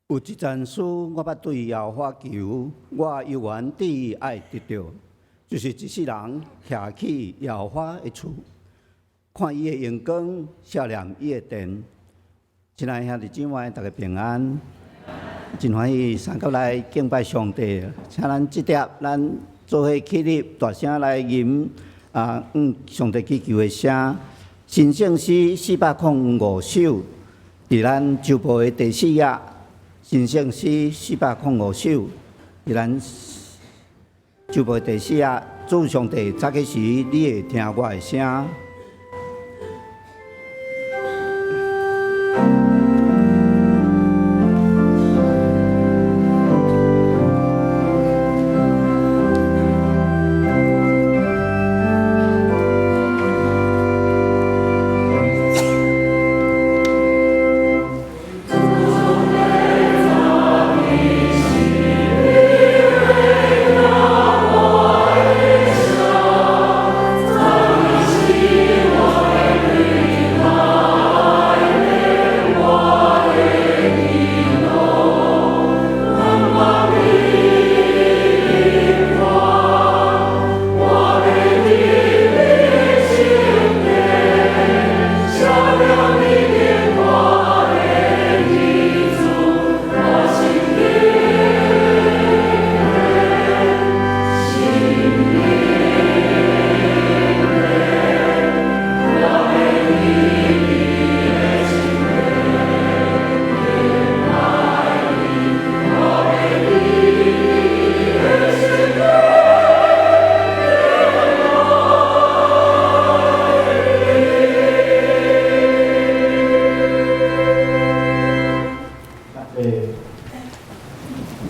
有一層事，我捌對耶和華求，我猶原志愛得著，就是一世人徛起耶和華的厝，看伊的榮光，思念伊的殿。親愛兄弟姊妹，大家平安，真歡喜三甲來敬拜上帝。請咱這碟，咱做伙起立，大聲來吟啊，向上帝祈求的聲。神聖詩405首，佇咱周報的第四頁。神聖詩405首，佇咱周報第四頁。主上帝，早起時你會聽我的聲。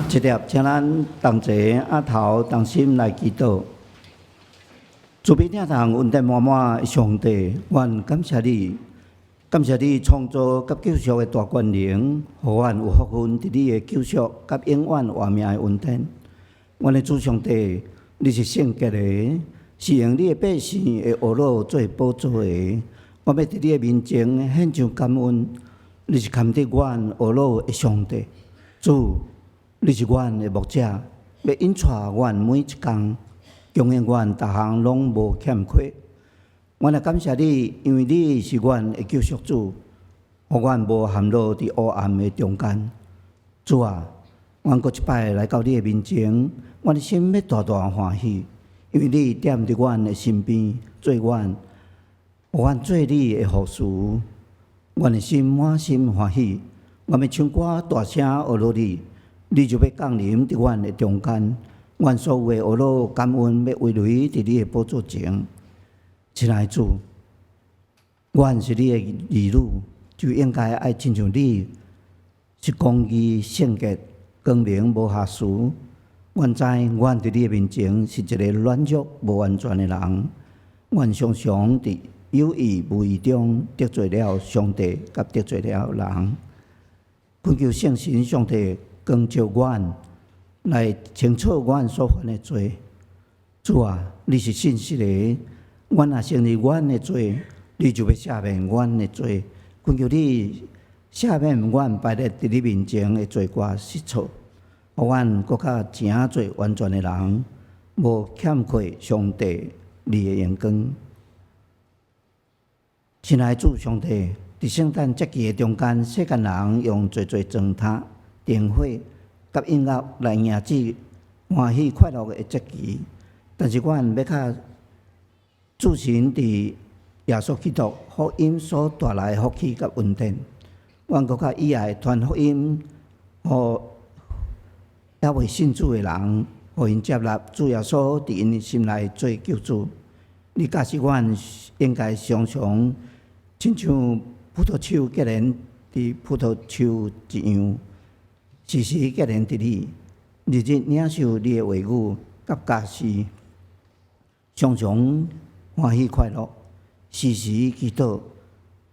這粒，請咱同齊阿頭同心來祈禱。慈悲疼痛恩典滿滿的上帝，阮感謝你，感謝你創造佮救贖的大權能，予阮有福分佇你的救贖佮永遠活命的恩典。阮的主上帝，你是聖潔的，是用你的百姓的惡腦做寶座的。我欲佇你的面前獻上感恩，你是堪得阮惡腦的上帝，主。你是阮的牧者，欲引帶阮每一工，供應阮逐項攏無欠缺。阮來感謝你，因為你是阮的救贖主，予阮無陷落佇黑暗的中間。主啊，阮閣一擺來到你的面前，阮的心欲大大歡喜，因為你踮佇阮的身邊，做阮，予阮做你的服事。阮的心滿心歡喜，阮欲唱歌大聲呵咾你。你就欲降臨佇阮的中間，阮所有的呵咾感恩，欲歸落佇你的寶座前。親愛的主，阮是你的兒女，就應該愛親像你，是公義、聖潔、光明、無瑕疵。阮知阮佇你的面前是一个軟弱、無完全的人，阮常常佇有意無意中得罪了上帝，佮得罪了人。懇求聖神上帝光照阮，來清楚阮所犯的罪。主啊，你是信實的，阮若承認阮的罪，你就欲赦免阮的罪。懇求你赦免阮敗列佇你面前的罪過失錯，予阮閣較成做完全的人，無欠缺上帝你的榮光。親愛的主上帝，佇聖誕節期的中間，世間人用濟濟裝飾、燈火佮音樂來迎接歡喜快樂的節期，但是阮欲較注神佇耶穌基督福音所帶來的福氣佮恩典，阮閣較喜愛傳福音，予猶未信主的人，予𪜶接納主耶穌佇𪜶心內做救主。你教示阮應該常常親像葡萄樹結連佇葡萄樹一樣，時時結連佇你，日日領受你的話語佮教示，常常歡喜快樂，時時祈禱，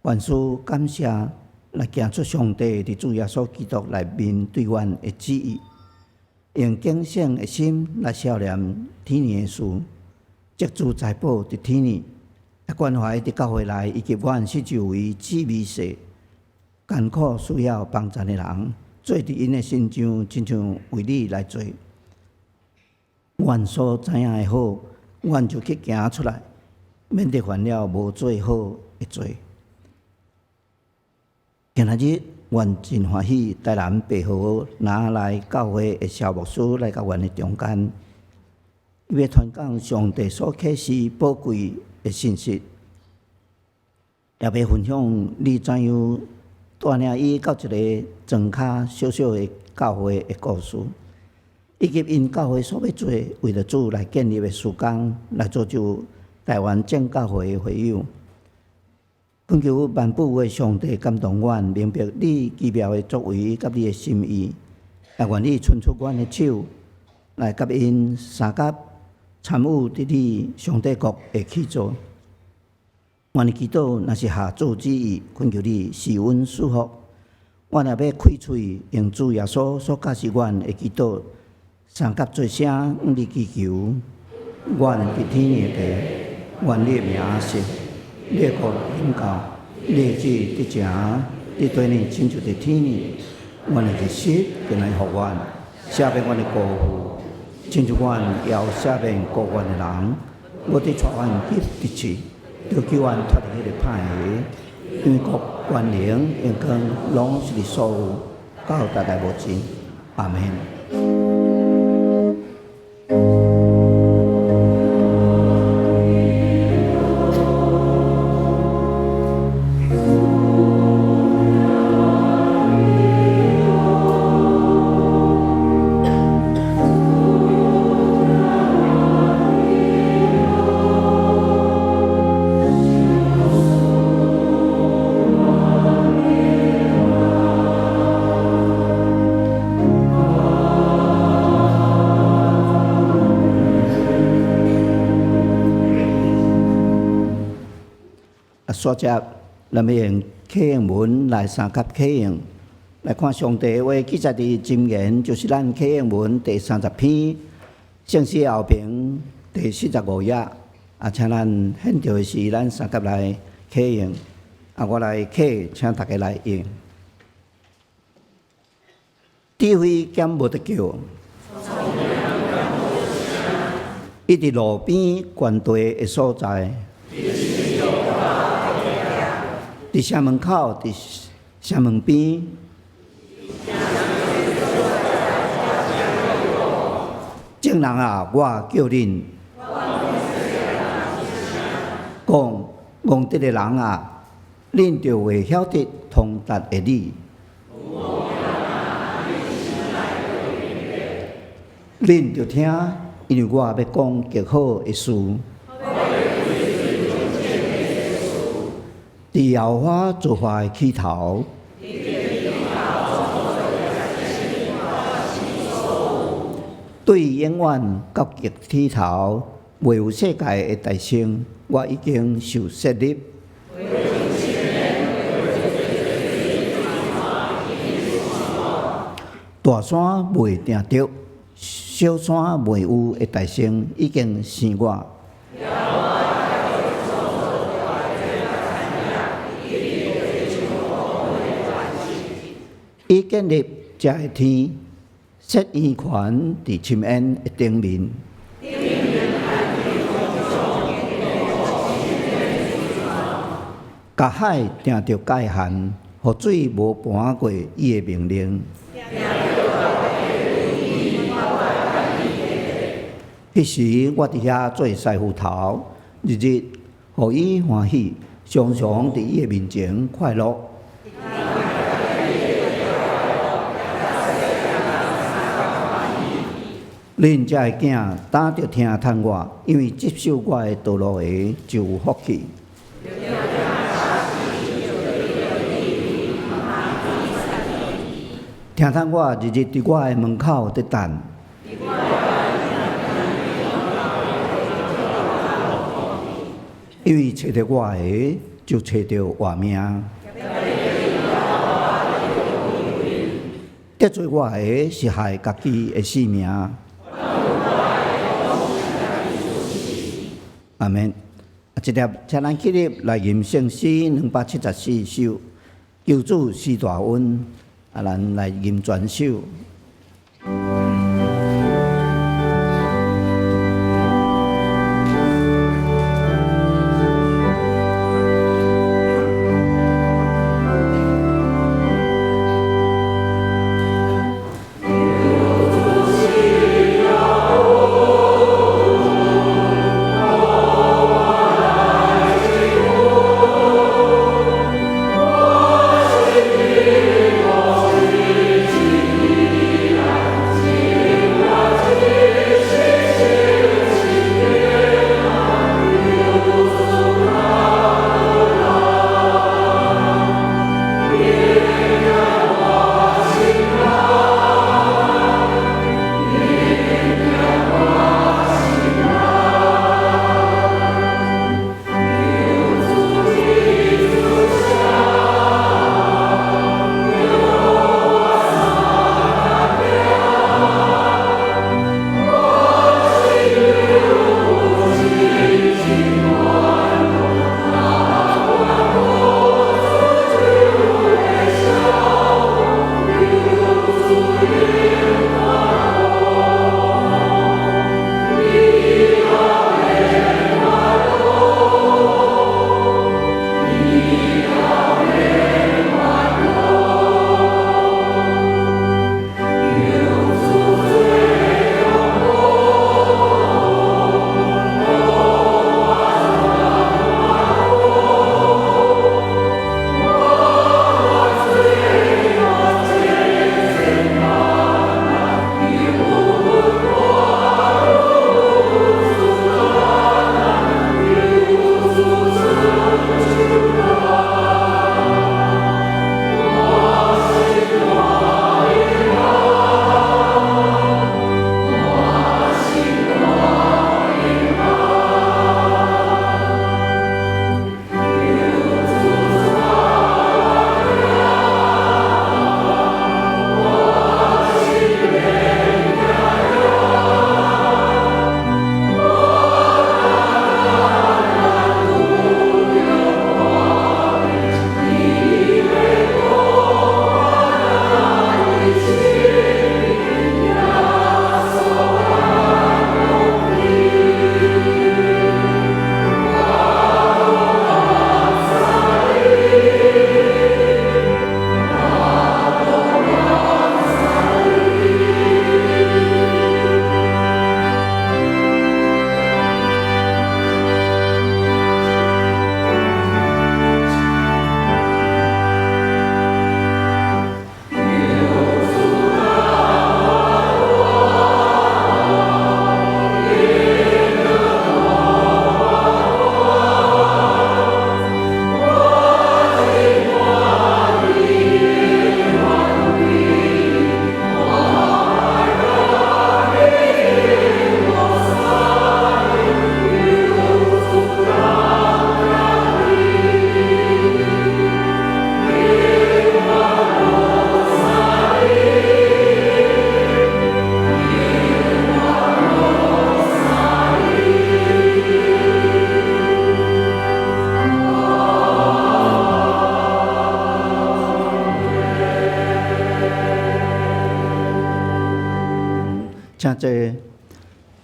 凡事感謝，來行出上帝佇主耶穌基督內面對阮的旨意，用警醒的心來思念天年的事，積聚財寶佇天呢，關懷佇教會內以及阮四周圍姊妹世艱苦需要幫贊的人。做佇𪜶的身上，親像為你來做。阮所知影的好，阮就去行出來，免得犯了無做好的罪。今仔日，阮真歡喜，台南白河拿來教會的蕭牧師來到阮的中間，伊欲傳講上帝所啟示寶貴的信息，也欲分享你怎樣帶領伊到一个莊跤小小的教會的故事，以及𪜶教會所欲做為著主來建立的事工，來造就台灣正教會的會友。懇求萬古的上帝感動阮，明白你奇妙的作為佮你的心意，也願意伸出阮的手來佮𪜶相佮參與佇你上帝國的起造。阮的祈禱若是合主旨意，懇求你賜阮賜福。阮也欲開喙用主耶穌所教示阮的祈禱，相佮做聲向你祈求。阮佇天的父，願你的名聖，你的國臨到，你的旨意得成，佇地呢親像佇天呢。阮的日食今仔日予阮，赦免阮的過負，親像阮也有赦免過阮的人。無得帶阮入敵試，著救阮脫離彼个歹的，因為國權能榮光攏是你所有，到代代無盡。阿門。煞接，咱欲用啟應文來相佮啟應，來看上帝的話記載佇箴言，就是咱啟應文第三十篇聖詩後爿第四十五頁。啊，請咱現著的時，咱相佮來啟應。啊，我來啟，請大家來應。智慧敢無得救？伊佇路邊懸地的所在。佇城門口，佇城門邊，眾人啊，我叫恁講，戇直的人啊，恁著會曉得通達的理。恁著聽，因為我欲講極好的事。佇耶和華造化的起頭，對永遠到極起頭，未有世界的誕生，我已經受設立。大山未定著，小山未有的誕生，已經生我。伊建立遮的天，設圓環佇深淵的頂面。共海定著界限，予水無盤過伊的命令。彼時我佇遐做師傅頭，日日予伊歡喜，常常佇伊的面前快樂。恁遮的囝，早著聽趁我，因為執守我的道路的就有福氣。聽趁我，日日佇我的門口佇等。因為揣著我的，就揣著活命。得罪我的是害家己的性命。阿門。啊，這粒請咱起立來吟聖詩274首，求主賜大恩。啊，咱來吟全首。請坐。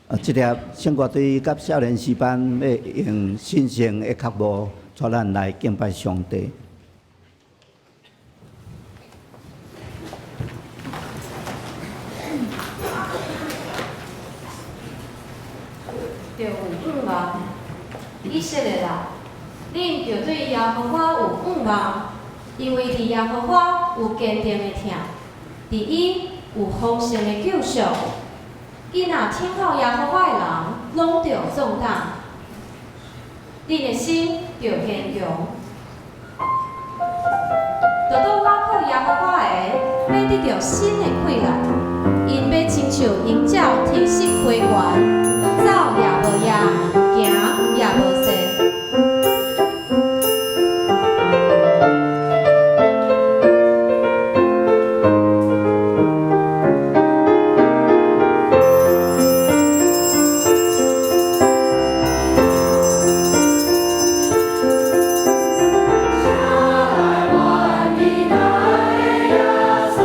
啊，這粒聖歌隊佮少年詩班欲用神聖的腳步，帶咱來敬拜上帝。著有向望，以色列啊，恁著對耶和華有向望，因為佇耶和華有堅定的疼，佇伊有豐盛的救贖。囡仔聽候耶和華的人，攏著壯膽。恁的心著堅強。著倒倚靠耶和華的，欲得著新的氣力。𪜶欲親像鷹鳥蹄翼飛懸，走也無掖，行也無跣。來願意來耶穌。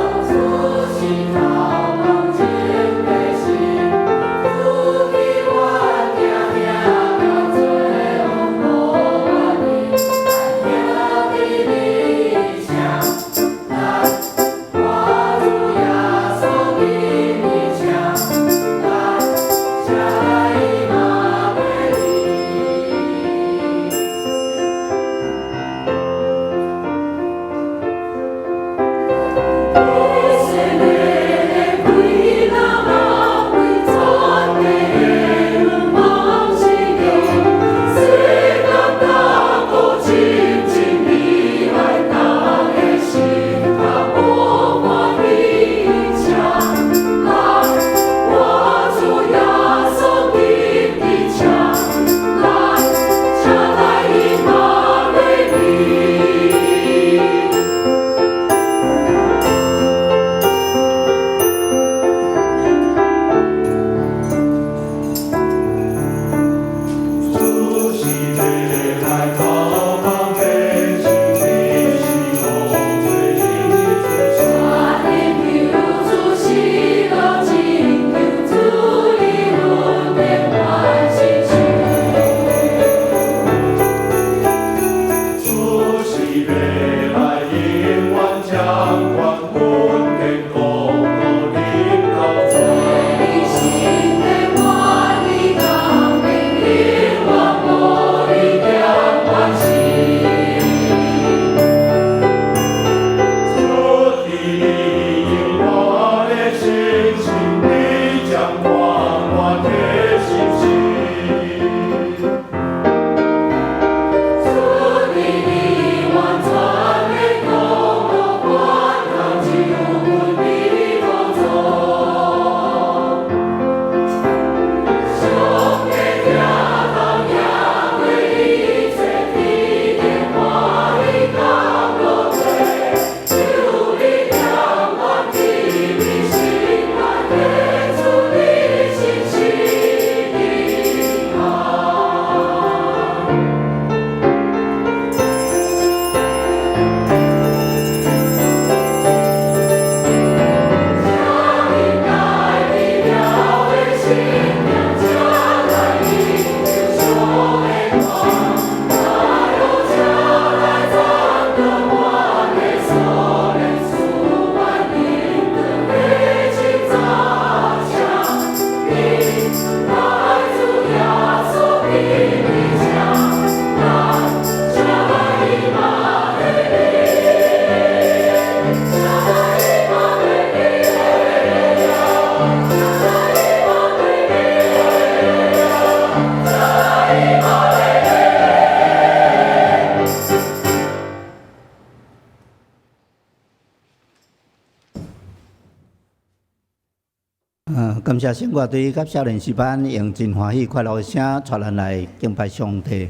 感謝聖歌隊佮少年詩班用真歡喜快樂的聲，帶咱來敬拜上帝。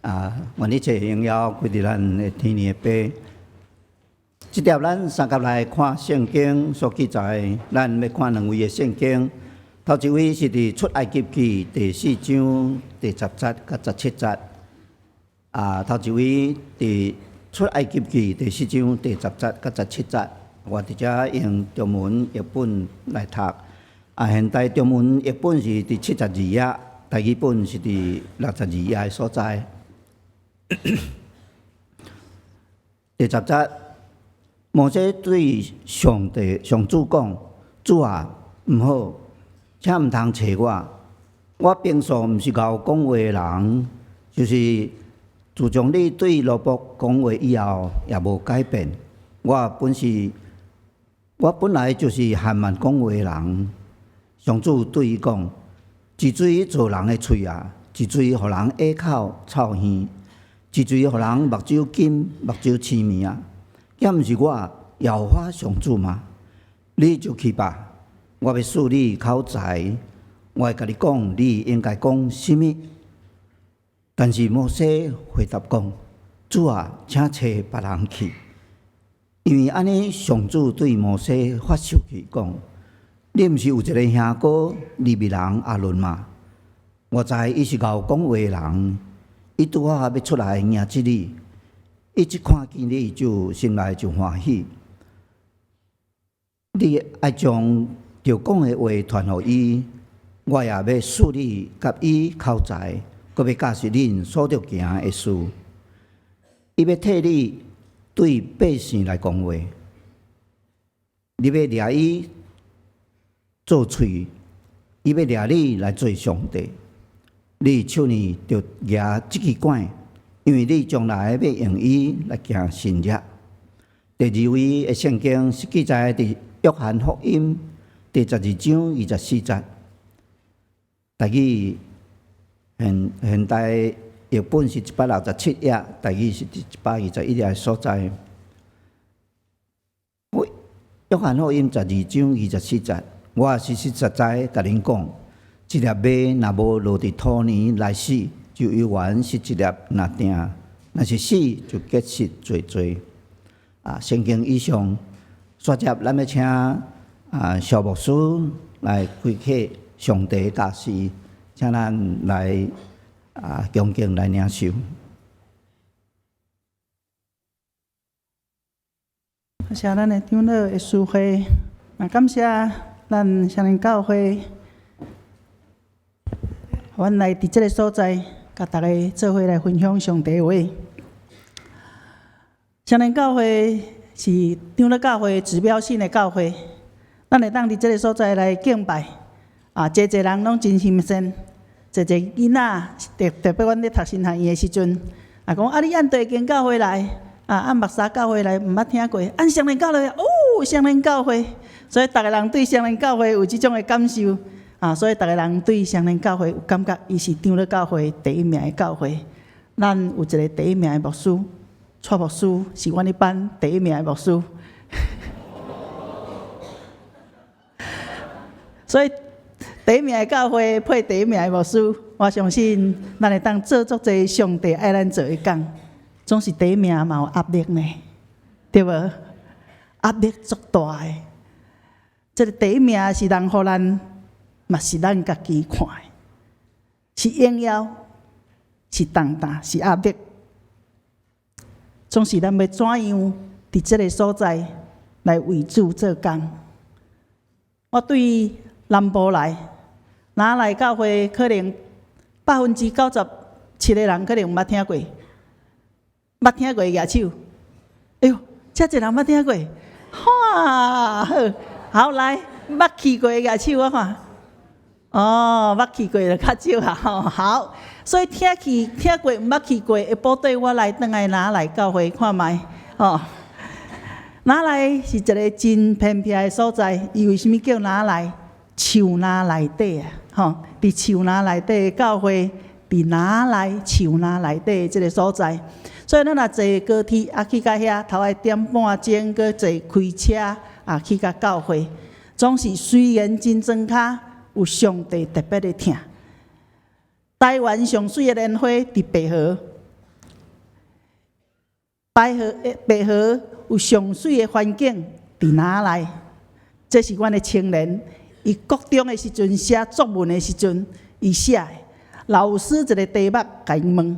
願一切榮耀歸佇咱的天父的爸。這帖咱相佮來看聖經所記載，咱欲看兩位的聖經。頭一位是佇出埃及記第四章第十節佮十七節。頭一位佇出埃及記第四章第十節佮十七節，我佇遮用中文譯本來讀。現代中文譯本是佇七十二頁，台語本是佇六十二頁的所在。第十節，摩西對上帝、上主講：主啊，毋好，請毋通揣我。我平素毋是𠢕講話的人，就是自從你對羅伯講話以後，也無改變。我本來就是緩慢講話的人。上主對伊講：一錐造人的喙仔，一錐予人耳口臭耳，一錐予人目睭金、目睭青物仔。敢毋是我耶和華上主嗎？你就去吧，我欲賜你口才，我會共你講，你應該講啥物。但是摩西回答講：主啊，請差別人去。因為按呢，上主對摩西發受氣講：你毋是有一个兄哥利未人亞倫嗎？我知伊是𠢕講話的人，伊拄好欲出來迎接你，伊一看見你就心內就歡喜。你愛將著講的話傳予伊，我也欲賜你佮伊口才，閣欲教示恁所著行的事。伊欲替你對百姓來講話，你欲掠伊做喙，伊欲掠你來做上帝。你手呢著舉這支拐，因為你將來欲用伊來行神蹟。第二位的聖經是記載佇約翰福音第十二章二十四節。台語現現代譯本是一百六十七頁，台語是一百二十一頁的所在。約翰福音十二章二十四節，我實實在在共恁講，一粒麥若無落佇土泥來死，就猶原是一粒若定；若是死，就結實濟濟。聖經以上，煞接咱欲請蕭牧師來開啟上帝教示，請咱來恭敬來領受。感謝咱的長老的詩會，也感謝咱雙連教會，阮來佇這个所在，共大家做伙來分享上帝話。雙連教會是長老教會指標性的教會，咱會當佇這个所在來敬拜，濟濟人攏真新鮮，濟濟囡仔，特特別阮咧讀神學院的時陣，講啊，你按地間教會來，按目沙教會來，毋捌聽過，按雙連教會，哦，雙連教會，所以逐个人對雙連教會有這種的感受，所以逐个人對雙連教會有感覺，伊是長老教會第一名的教會。咱有一个第一名的牧師，蔡牧師是阮彼班第一名的牧師，所以第一名的教會配第一名的牧師，我相信咱會當做足濟上帝愛咱做的工。總是第一名嘛有壓力呢，對無？壓力足大的。這个第一名是人予咱，嘛是咱家己看的，是榮耀，是重擔，是壓力。總是咱欲怎樣佇這个所在來為主做工？我對南部來，若來教會，可能97%的人可能毋捌聽過，捌聽過舉手。哎喲，遮濟人捌聽過，哇，好，好來，捌去過舉手我看。哦，捌去過就較少啊，吼，好，所以聽去聽過毋捌去過，會補綴我來轉來若來教會看覓，吼。若來是一个真偏僻的所在，伊為啥物叫若來？樹林內底啊，吼，佇樹林內底的教會，佇若來樹林內底的這个所在，所以咱若坐高鐵去到遐，頭愛點半鐘，閣坐開車去到教會，總是雖然真莊跤。有上帝特別的疼。台灣上媠的蓮花佇白河，白河白河有上媠的環境佇哪內？這是阮的青年，伊國中的時陣寫作文的時陣，伊寫的。老師一个題目共𪜶問：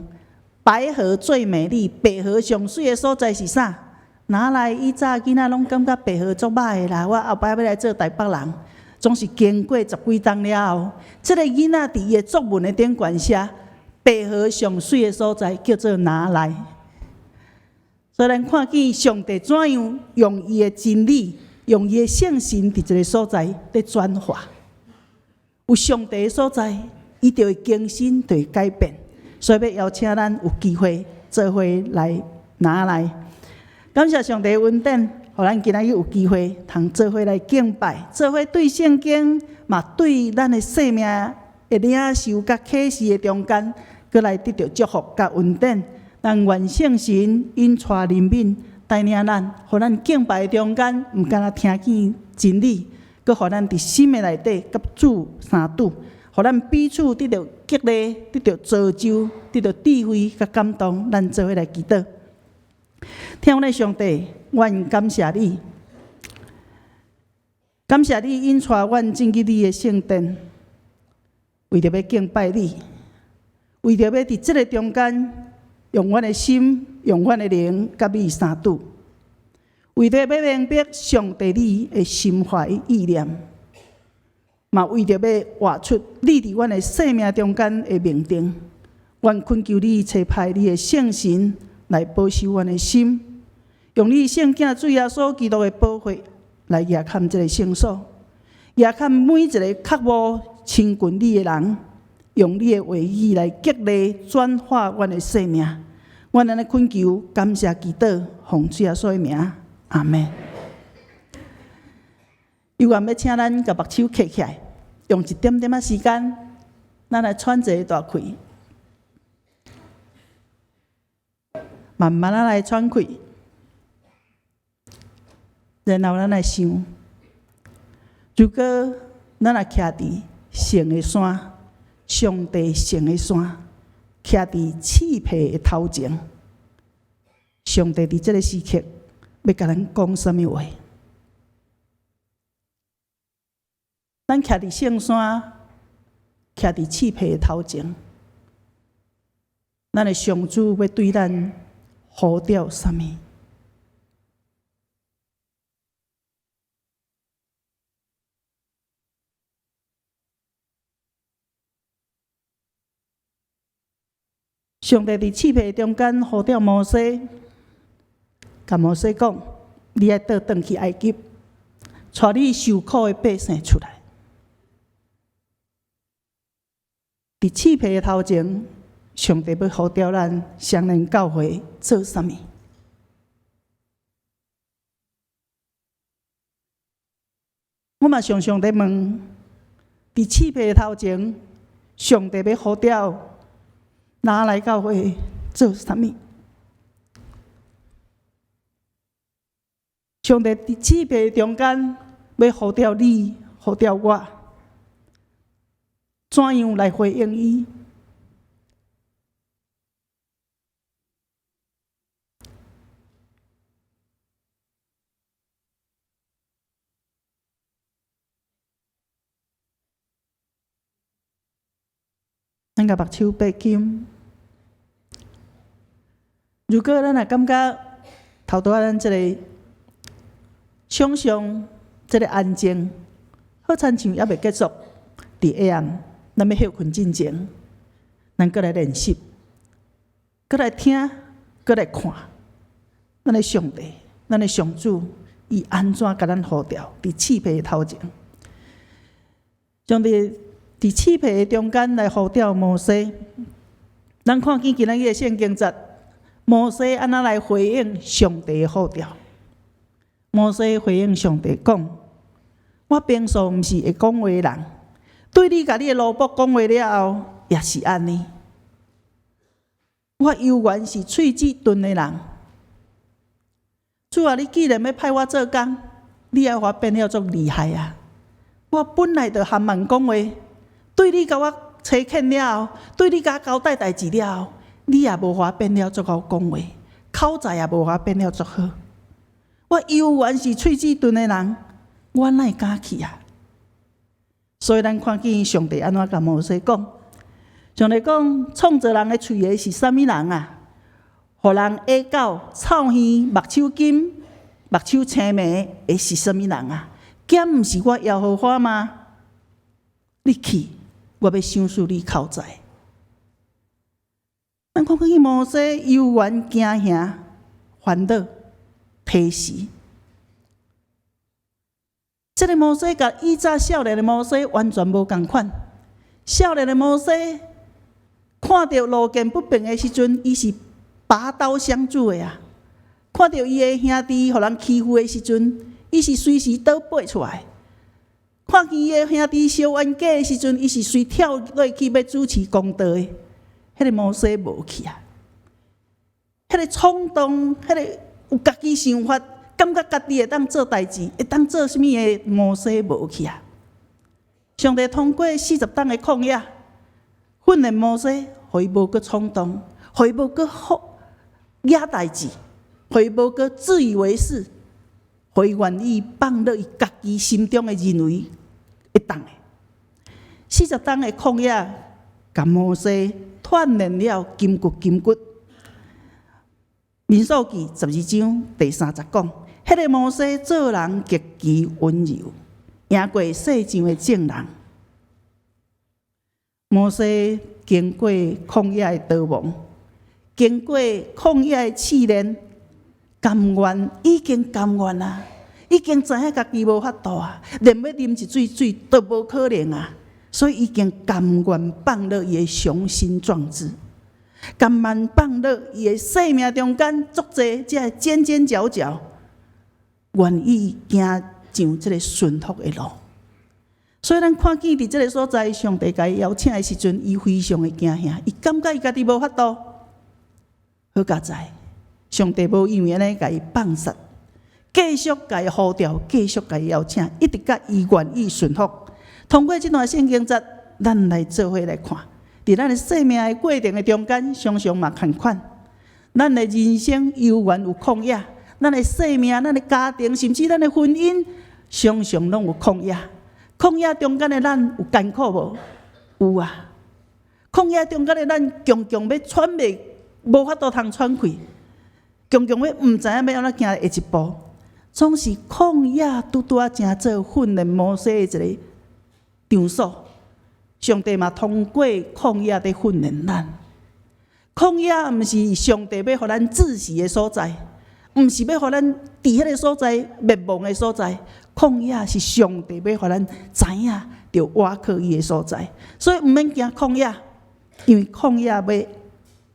白河最美麗，白河上媠的所在是啥？哪來以早囡仔攏感覺白河足歹的啦？我後擺欲來做台北人，總是經過十幾冬了後，這个囡仔佇伊的作文的頂懸寫白河上媠的所在叫做哪來？所以咱看見上帝怎樣用伊的真理，用伊的聖神佇這个所在咧轉化。有上帝的所在，伊就會更新，就會改變。所以欲邀請咱有機會做伙來哪來？感謝上帝的恩典，予咱今仔日有機會通做伙來敬拜，做伙對聖經嘛，對咱的生命的領受佮啟示的中間，閣來得著祝福佮恩典。咱願聖神引帶憐憫帶領咱，予咱敬拜的中間，毋干焦聽見真理，閣予咱佇心的內底佮主相拄，予咱彼此得著激勵、得著造就、得著智慧佮感動。咱做伙來祈禱。天父的上帝，阮感謝你，感謝你引帶阮進去你的聖殿，為著欲敬拜你，為著欲佇這个中間，用阮的心，用阮的靈，佮你相拄，為著欲明白上帝你的心懷意念，嘛為著欲活出你佇阮的生命中間的命定，阮懇求你差派你的聖神來保守阮的心，用你聖子主耶穌基督的寶血來額崁這个聖所，額崁每一个渴慕親近你的人，用你的話語來激勵轉化阮的生命。阮按呢懇求，感謝祈禱，奉主耶穌的名，阿們。有緣欲請咱共目睭瞌起來，用一點點仔時間，咱來喘一个大氣，慢慢仔來喘氣，然後咱來想，如果咱若徛佇聖的山，上帝聖的山，徛佇刺皮的頭前，上帝佇這个時刻欲共咱講啥物話？咱徛佇聖山，徛佇刺皮的頭前，咱的上主欲對咱呼召啥物？上帝佇刺皮中間呼召摩西，共摩西講：你愛倒轉去埃及，帶你受苦的百姓出來。佇刺皮的頭前，上帝欲呼召咱雙連教會做啥物？我嘛常常咧問：佇刺皮的頭前，上帝欲呼召哪來教會做啥物？上帝佇刺皮中間欲呼召你，呼召我，怎樣來回應伊？咱共目睭閉緊。如果咱若感覺頭拄仔咱這个想像，這个安靜，好親像猶未結束，佇下暗，咱欲歇睏進前，咱閣來練習，閣來聽，閣來看，咱的上帝，咱的上主，伊按怎共咱呼召？佇刺皮的頭前，上帝佇刺皮的中間來呼召摩西。咱看見今仔日的聖經節，摩西按怎來回應上帝的呼召？摩西回應上帝講：我平素毋是會講話的人，對你共你的奴僕講話了後，也是按呢。我猶原是喙舌鈍的人。主啊，你既然欲派我做工，你愛予我變了足厲害啊！我本來就含慢講話，對你共我差遣了後，對你共我交代代誌了後，你也無予我變了足𠢕講話，口才也無予我變了足好。我猶原是喙齒鈍的人，我哪會敢去啊？所以咱看見上帝按怎共摩西講？上帝講，創造人的喙的是啥物人啊？予人耳狗、臭耳、目手金、目手青盲的是啥物人啊？敢毋是我耶和華嗎？你去，我欲賞賜你口才。咱看見摩西猶原驚嚇、煩惱、提示。這个摩西佮以早少年的摩西完全無仝款。少年的摩西看著路見不平的時陣，伊是拔刀相助的啊！看著伊的兄弟予人欺負的時陣，伊是隨時刀拔出來。看見伊的兄弟相冤家的時陣，伊是隨跳落去欲主持公道的。彼個摩西無去啊！彼個衝動，彼個有家己想法，感覺家己會當做代誌，會當做啥物的摩西無去啊！上帝通過四十冬的曠野訓練摩西，予伊無閣衝動，予伊無閣好惹代誌，予伊無閣自以為是，予伊願意放落伊家己心中的認為會當的。四十冬的曠野，共摩西鍛鍊了筋骨筋骨。民數記12章第3節講，彼個摩西做人極其溫柔，贏過世上的眾人。摩西經過曠野的逃亡，經過曠野的試煉，甘願已經甘願啊，已經知影家己無法度啊，連欲啉一喙水都無可能啊，所以已經甘願放落伊的雄心壯志，甘願放落伊的生命中間足濟這个尖尖角角，願意行上這个順服的路。所以咱看見佇這个所在，上帝共伊邀請的時陣，伊非常的驚嚇，伊感覺伊家己無法度。好佳哉，上帝無因為按呢共伊放殺，繼續共伊呼召，繼續共伊邀請，一直佮伊願意順服。通過這段聖經節，咱來做伙來看，佇咱的生命的過程的中間，常常嘛仝款。咱的人生猶原有曠野，咱的生命、咱的家庭，甚至咱的婚姻，常常攏有曠野。曠野中間的咱有艱苦無？有啊。曠野中間的咱，強強欲喘袂，無法度通喘氣，強強欲毋知影欲按怎行下一步，總是曠野拄拄仔成做訓練摩西的一個場所。上帝嘛通過曠野佇訓練咱。曠野毋是上帝欲予咱窒息的所在，毋是欲予咱佇彼个所在滅亡的所在。曠野是上帝欲予咱知影著倚靠伊的所在，所以毋免驚曠野，因為曠野欲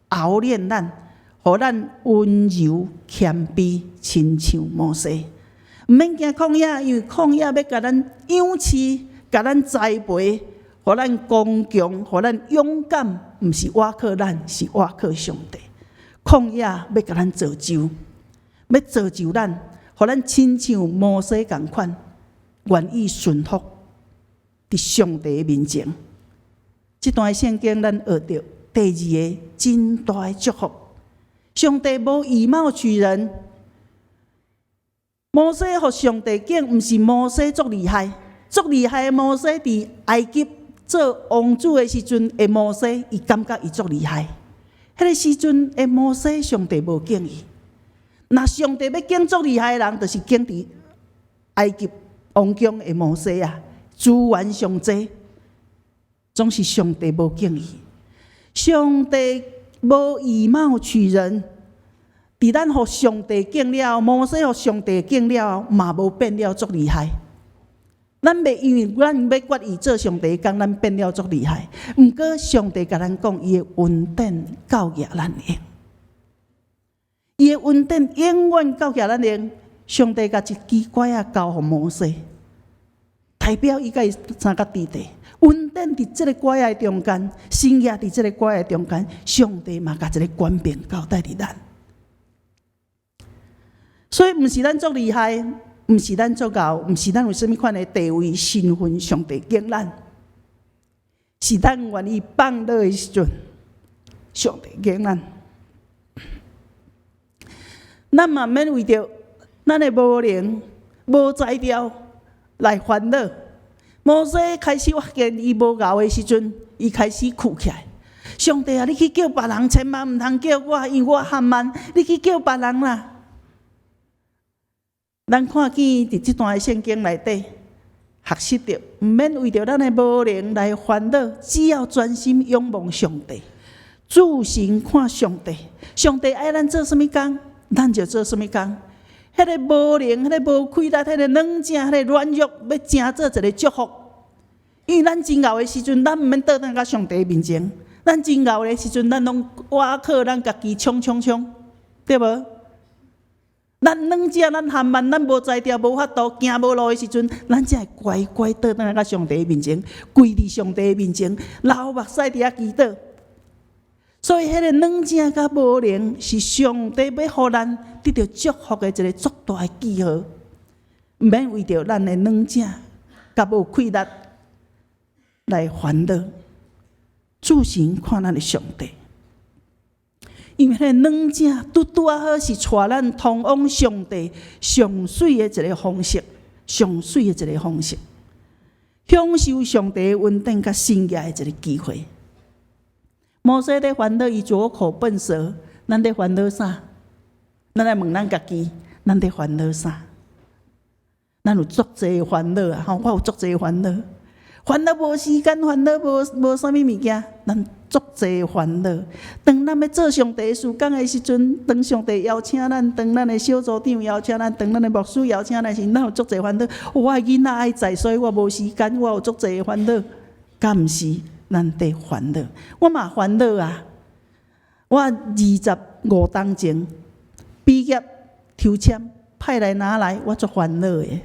熬煉咱，予咱溫柔謙卑，親像摩西。毋免驚曠野，因為曠野欲共咱養飼，共咱栽培，予咱剛強，予咱勇敢，毋是倚靠咱，是倚靠上帝。曠野欲共咱造就，欲造就咱，予咱親像摩西仝款，願意順服佇上帝面前。這段聖經咱學著第二個真大的祝福。上帝無以貌取人，摩西予上帝揀，毋是摩西足厲害，足厲害的摩西佇埃及做王子的時陣的摩西，伊感覺伊足厲害。彼個時陣的摩西，上帝無揀伊。若上帝欲揀足厲害的人，就是揀佇埃及王宮的摩西啊，資源上濟，總是上帝無揀伊。上帝無以貌取人，佇咱予上帝揀了，摩西予上帝揀了，嘛無變了足厲害。咱袂因為咱欲決意做上帝的工，咱變了足厲害。毋過上帝共咱講，伊的恩典夠額咱用。伊的恩典永遠夠額咱用。上帝共一支拐仔交予摩西，代表伊共伊相佮佇咧。恩典佇這个拐仔中間，神蹟佇這个拐仔中間，上帝嘛共一个權柄交代佇咱。所以毋是咱足厲害，毋是咱足𠢕，毋是咱有啥物款的地位、身份，上帝揀咱，是咱願意放落的時陣，上帝揀咱。咱嘛毋免為著咱的無能、無才調來煩惱。摩西開始發現伊無𠢕的時陣，伊開始哭起來。上帝啊，你去叫別人，千萬毋通叫我，因為我含慢。你去叫別人啦。咱看見佇這段的聖經內底，學習著毋免為著咱的無能來煩惱，只要專心仰望上帝，注神看上帝。上帝愛咱做啥物工，咱就做啥物工。彼個無能、彼個無氣力、彼個軟正、彼個軟弱，欲成做一個祝福。因為咱真𠢕的時陣，咱毋免倒轉到上帝面前。咱真𠢕的時陣，咱攏倚靠咱家己衝衝衝，對無？咱軟正，咱含慢，咱無才調、無法度、行無路的時陣，咱才會乖乖倒轉來到上帝面前，跪佇上帝面前，流目屎佇遐祈禱。所以，彼個軟正佮無能，是上帝欲予咱得著祝福的一個足大的記號。毋免為著咱的軟正佮無氣力來煩惱，注神看咱的上帝。因為彼個軟正拄拄仔好是帶咱通往上帝上媠的一個方式，上媠的一個方式，享受上帝恩典佮神蹟的一個機會。摩西咧煩惱伊拙口笨舌，咱咧煩惱啥？咱來問咱家己，咱咧煩惱啥？咱有足濟煩惱啊！吼，我有足濟煩惱，煩惱無時間，煩惱無啥物物件，咱足濟煩惱。當咱欲做上帝事工的時陣，當上帝邀請咱，當咱的小組長邀請咱，當咱的牧師邀請咱時，咱有足濟煩惱。我的囡仔愛載，所以我無時間，我有足濟煩惱。敢毋是咱佇煩惱？我嘛煩惱啊！我25冬前畢業抽籤派來哪來，我足煩惱的。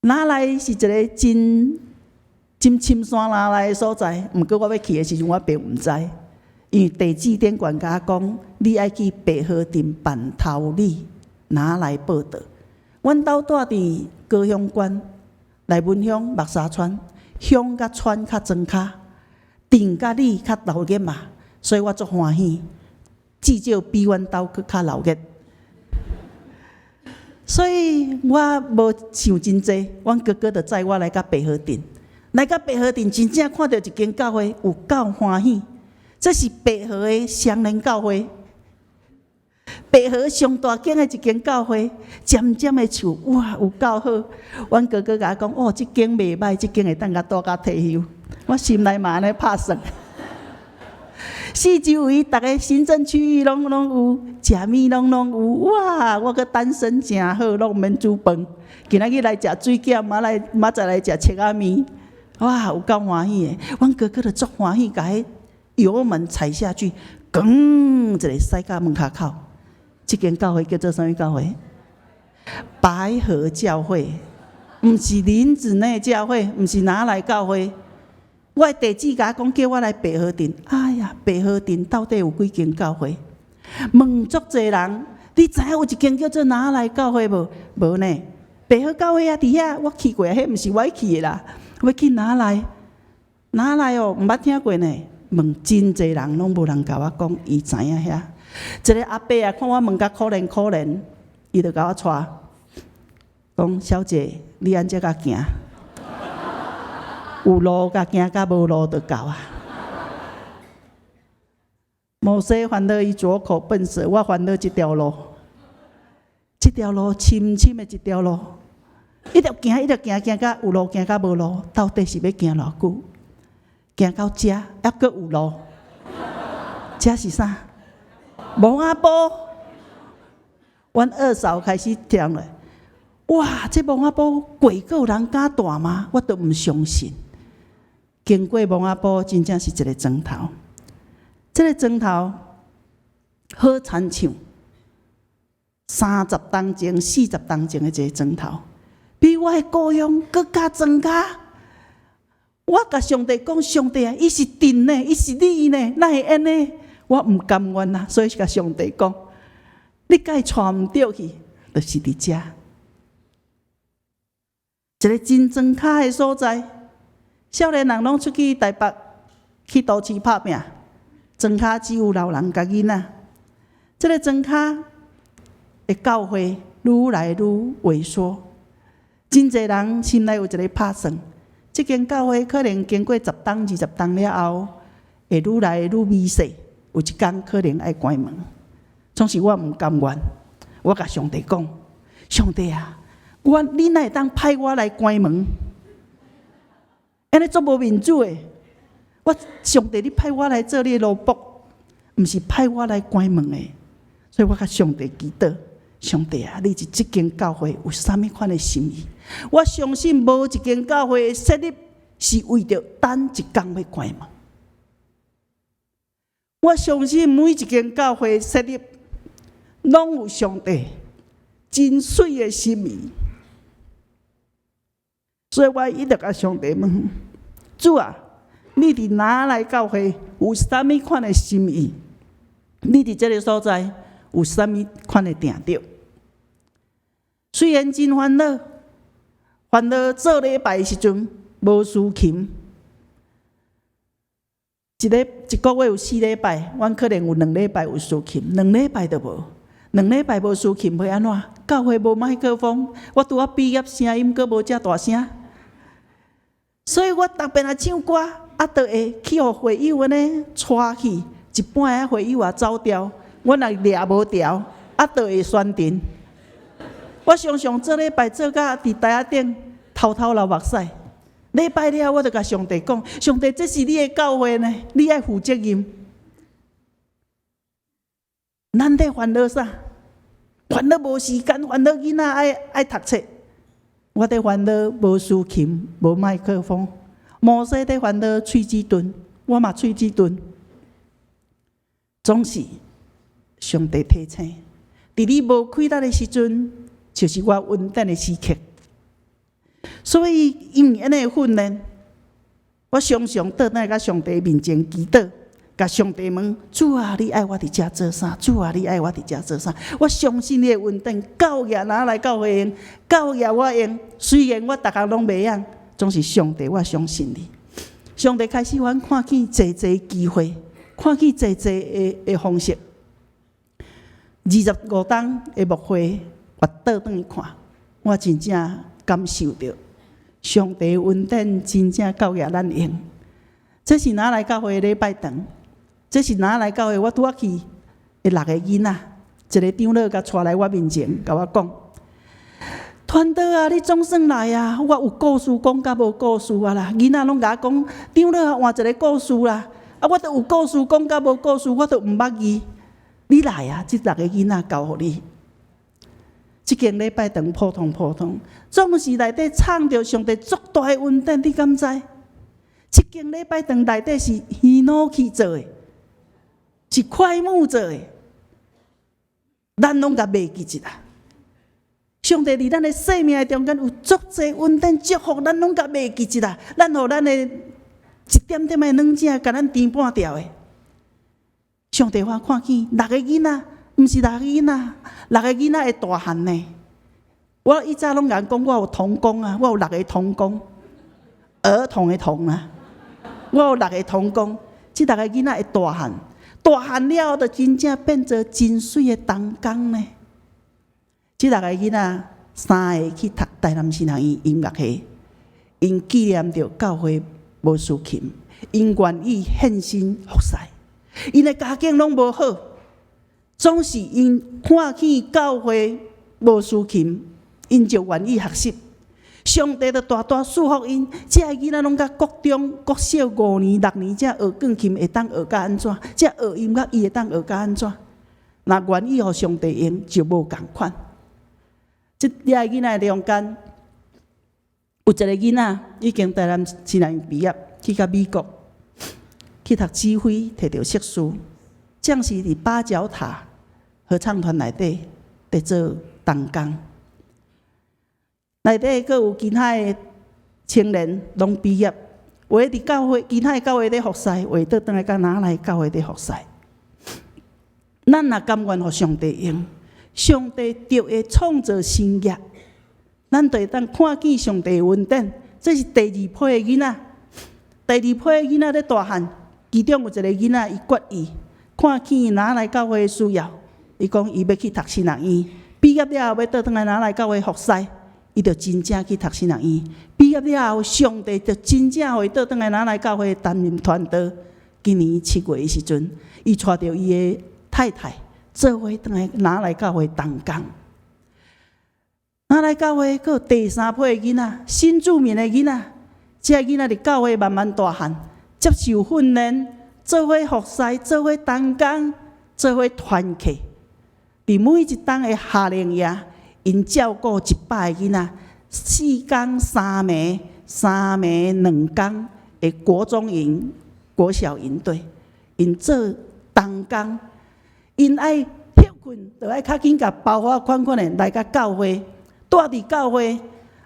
哪來是一個真真深山哪來的所在，毋過我欲去的時陣，我並毋知，因為地址頂懸共我講，你愛去白河鎮板頭里哪來報到。阮兜住佇高雄縣內文鄉木沙村，鄉佮村較莊跤，鎮佮里較鬧熱嘛，所以我足歡喜，至少比阮兜閣較鬧熱。所以我無想真濟，阮哥哥就載我來到白河鎮，來到白河鎮，真正看著一間教會，有夠歡喜。這是白河的雙連教會，白河上大間的一間教會，尖尖的樹，哇，有夠好。阮哥哥共我講，哦，這間袂䆀，這間會當共住到退休。我心內嘛按呢拍算。四周圍逐个行政區域攏有，食物攏有，哇！我閣單身誠好，攏毋免煮飯。今仔日來食水餃，明仔載來食切仔麵，哇！有夠歡喜的。阮哥哥就足歡喜，共彼油門踩下去，咣一个駛到門跤口。這間教會叫做啥物教會？白河教會，毋是林子內教會，毋是哪來教會。我的地址共我講，叫我來白河鎮。哎呀，白河鎮到底有幾間教會？問足濟人，你知影有一間叫做哪來教會無？無呢。白河教會啊，佇遐我去過，彼毋是我去的啦。欲去哪來？哪來哦？毋捌聽過呢。問真濟人，攏無人共我講，伊知影遐。一个阿伯啊，看我問甲可憐可憐，伊就共我帶，講小姐，你按這共行。有路共行，佮無路就到啊。摩西煩惱伊拙口笨舌，我煩惱這條路，這條路深深的一條路，一直行，一直行，行到有路行佮無路，到底是欲行偌久？行到遮，猶閣有路，這是啥？墓仔埔。阮二嫂開始聽了，哇！這墓仔埔鬼閣有人敢蹛嗎？我都毋相信。經過墓仔埔，真正是一个磚頭。這个磚頭好親像30冬前、40冬前的一个磚頭，比我的故鄉閣較莊跤。我共上帝講，上帝啊，伊是鎮呢，伊是你呢，哪會按呢？我毋甘願啊，所以共上帝講，你共伊帶毋著去，就是佇遮。一个真莊跤的所在，少年人攏出去台北去都市拍拚，莊跤只有老人佮囡仔。這个莊跤的教會愈來愈萎縮，真濟人心內有一个拍算，這間教會可能經過十冬、20冬了後，會愈來愈微細，有一工可能愛關門。總是我毋甘願，我共上帝講：上帝啊！我你哪會當派我來關門？按呢足無面子的。我上帝，你派我來做你的奴僕，毋是派我來關門的。所以我共上帝祈禱：上帝啊，你佇這間教會有啥物款的心意？我相信無一間教會的設立是為著等一工欲關門。我相信每一間教會設立，攏有上帝真媠的心意。所以我一直共上帝問：主啊，你佇哪來教會有啥物款的心意？你佇這个所在有啥物款的定著？雖然真煩惱，煩惱做禮拜的時陣無司琴，一個月有四禮拜，阮可能有兩禮拜有司琴，兩禮拜都無。兩禮拜無司琴會按怎？教會無麥克風，我拄仔畢業，聲音閣無遮大聲，所以我逐遍若唱歌，啊，就會去予會友按呢帶去，一半仔會友也走掉，我若掠無牢，啊，就會宣傳。我常常做禮拜做甲佇台仔頂偷偷流目屎。禮拜了，我就共上帝講：上帝，這是你的教會呢，你愛負責任。咱咧煩惱啥？煩惱無時間，煩惱囡仔愛愛讀冊。我佇煩惱無司琴，無麥克風。摩西佇煩惱喙齒鈍，我嘛喙齒鈍。總是上帝提醒，佇你無氣力的時陣，就是我恩典的時刻。所以因為按呢訓練，我常常倒轉來共上帝面前祈禱。共上帝問：主啊，你愛我佇遮做啥？主啊，你愛我佇遮做啥？我相信你的恩典，夠額哪來教會用，夠額我用。雖然我逐項攏袂曉，總是上帝，我相信你。上帝開始予阮看見濟濟機會，看見濟濟的方式。25冬的牧會，我倒轉去看，我真正感受著上帝恩典真正夠額咱用。這是哪來教會的禮拜堂？這是哪來教會？我拄仔去的六個囡仔，一个長老共帶來我面前，共我講：傳道啊，你總算來啊！我有故事講甲無故事啊啦。囡仔攏共我講，長老啊換一个故事啦。啊，我都有故事講甲無故事，我都毋捌記。你來啊！這六個囡仔交予你。這間禮拜堂普通普通，總是內底藏著上帝足大的恩典，你敢知？這間禮拜堂內底是ヒノキ做的。是檜木做的，咱攏共袂記得啊！上帝佇咱的生命中間有足濟恩典祝福，咱攏共袂記得啊！咱予咱的一點點的軟正，共咱填半掉的。上帝我看見六個囡仔，毋是六個囡仔，六個囡仔會大漢呢。我以前攏共人講，我有童工啊，我有六個童工，兒童的童啊，我有六個童工，這六個囡仔會大漢。大漢了後，就真正變做真媠的同工呢。這六個囡仔三个去讀台南神學院音樂系，𪜶紀念著教會無司琴，𪜶願意獻身服侍。𪜶的家境攏無好，總是𪜶看見教會無司琴，𪜶就願意學習。上帝就大大賜福𪜶，這个囡仔攏佮國中、國小五年、六年，才學鋼琴會當學甲按怎？才學音樂，伊會當學甲按怎？若願意予上帝用，就無仝款。這遐个囡仔中間，有一个囡仔已經台南神學院畢業，去到美國去讀指揮，摕著碩士，正是佇八角塔合唱團內底佇做同工。內底閣有其他的青年攏畢業，有的佇教會，其他的教會咧服侍，有的倒轉來佮哪來教會咧服侍。咱若甘願予上帝用，上帝就會創造新業，咱就會當看見上帝的恩典。這是第二批的囡仔，第二批的囡仔咧大漢，其中有一個囡仔，伊決意看見拿來教會的需要，伊講伊欲去讀神學院，畢業了後欲倒轉來拿來教會服侍，伊就真正去讀神學院。畢業了後，上帝就真正予伊倒轉來拿來教會擔任傳道。今年7月的時陣，伊帶著伊的太太做伙轉來拿來教會同工。拿來教會，閣有第三批的囡仔，新住民的囡仔，這个囡仔佇教會慢慢大漢，接受訓練，做伙服侍，做伙同工，做伙團契。佇每一冬的夏令營，𪜶照顧100個囡仔，4工3暝，3暝2工的國中營、國小營隊，𪜶做同工，𪜶愛歇睏，就愛較緊共包袱款款的來到教會，蹛佇教會，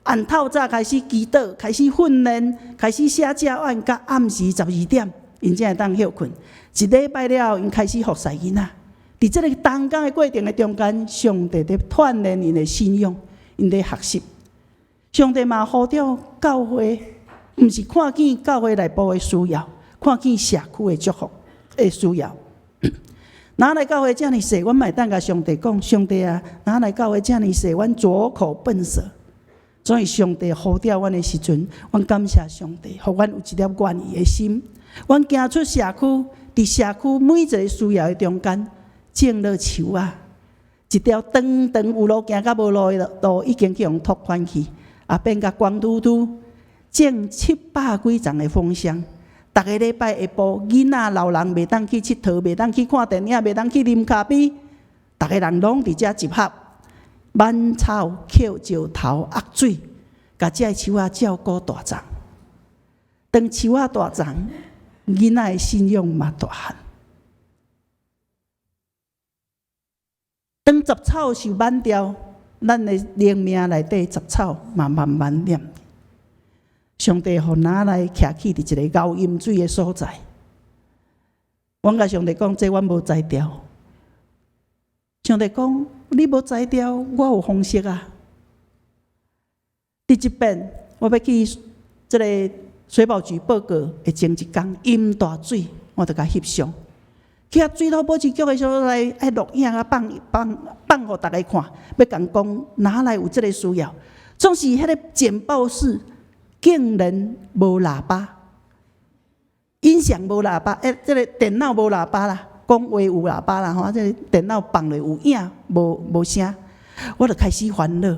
按透早開始祈禱，開始訓練，開始寫教案，到暗時12點，𪜶才會當歇睏。一禮拜了後，𪜶開始服侍囡仔。佇這个同工的過程的中間，上帝佇鍛鍊𪜶的信仰，𪜶佇學習。上帝嘛呼召教會，毋是看見教會內部的需要，看見社區的祝福的需要。拿來教會遮爾細，阮嘛會當共上帝講：上帝啊，拿來教會遮爾細，阮拙口笨舌。所以上帝呼召阮的時陣，阮感謝上帝，予阮有一粒願意的心。阮行出社區，佇社區每一个需要的中間，種落樹仔，一條長長有路行佮無路的路，已經去予拓寬去，也變甲光禿禿。種700幾叢的楓杉，逐个禮拜下晡，囡仔老人袂當去𨑨迌，袂當去看電影，袂當去啉咖啡，逐个人攏佇遮集合，挽草、抾石頭、壓水，共這个樹仔照顧大叢。當樹仔大叢，囡仔的信仰嘛大漢。當雜草受挽掉，咱的靈命內底雜草嘛慢慢念。上帝予拿來徛起佇一個敖飲水的所在。阮共上帝講，這阮無才調。上帝講，你無才調，我有方式啊。佇這邊，我欲去這个水保局報告的前一工，淹大水，我就共翕相。去遐水土保持局的所在，愛錄影啊，放放放予逐家看，欲共講哪來有這个需要。總是彼个簡報室竟然無喇叭，音響無喇叭，欸，這个電腦無喇叭啦，講話有喇叭啦，吼，這个電腦放落有影，無無聲，我就開始煩惱。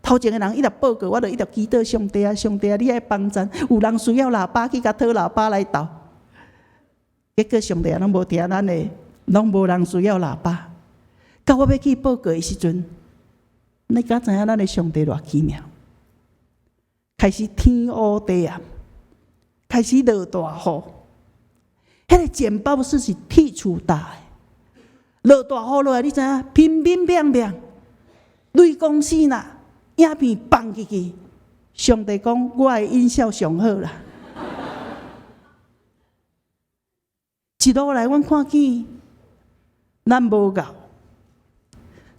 頭前的人一直報告，我就一直祈禱上帝啊，上帝啊，你愛幫贊，有人需要喇叭，去共討喇叭來鬥。結果上帝也攏無聽咱的，攏無人需要喇叭。到我欲去報告的時陣，你敢知影咱的上帝偌奇妙？開始天烏地暗，開始落大雨。彼个簡報室是鐵厝搭的，落大雨落來，你知影？乒乒乓乓，雷公死啦，影片放進去。上帝講，我的音效上好啦。一路來，阮看見咱無𠢕，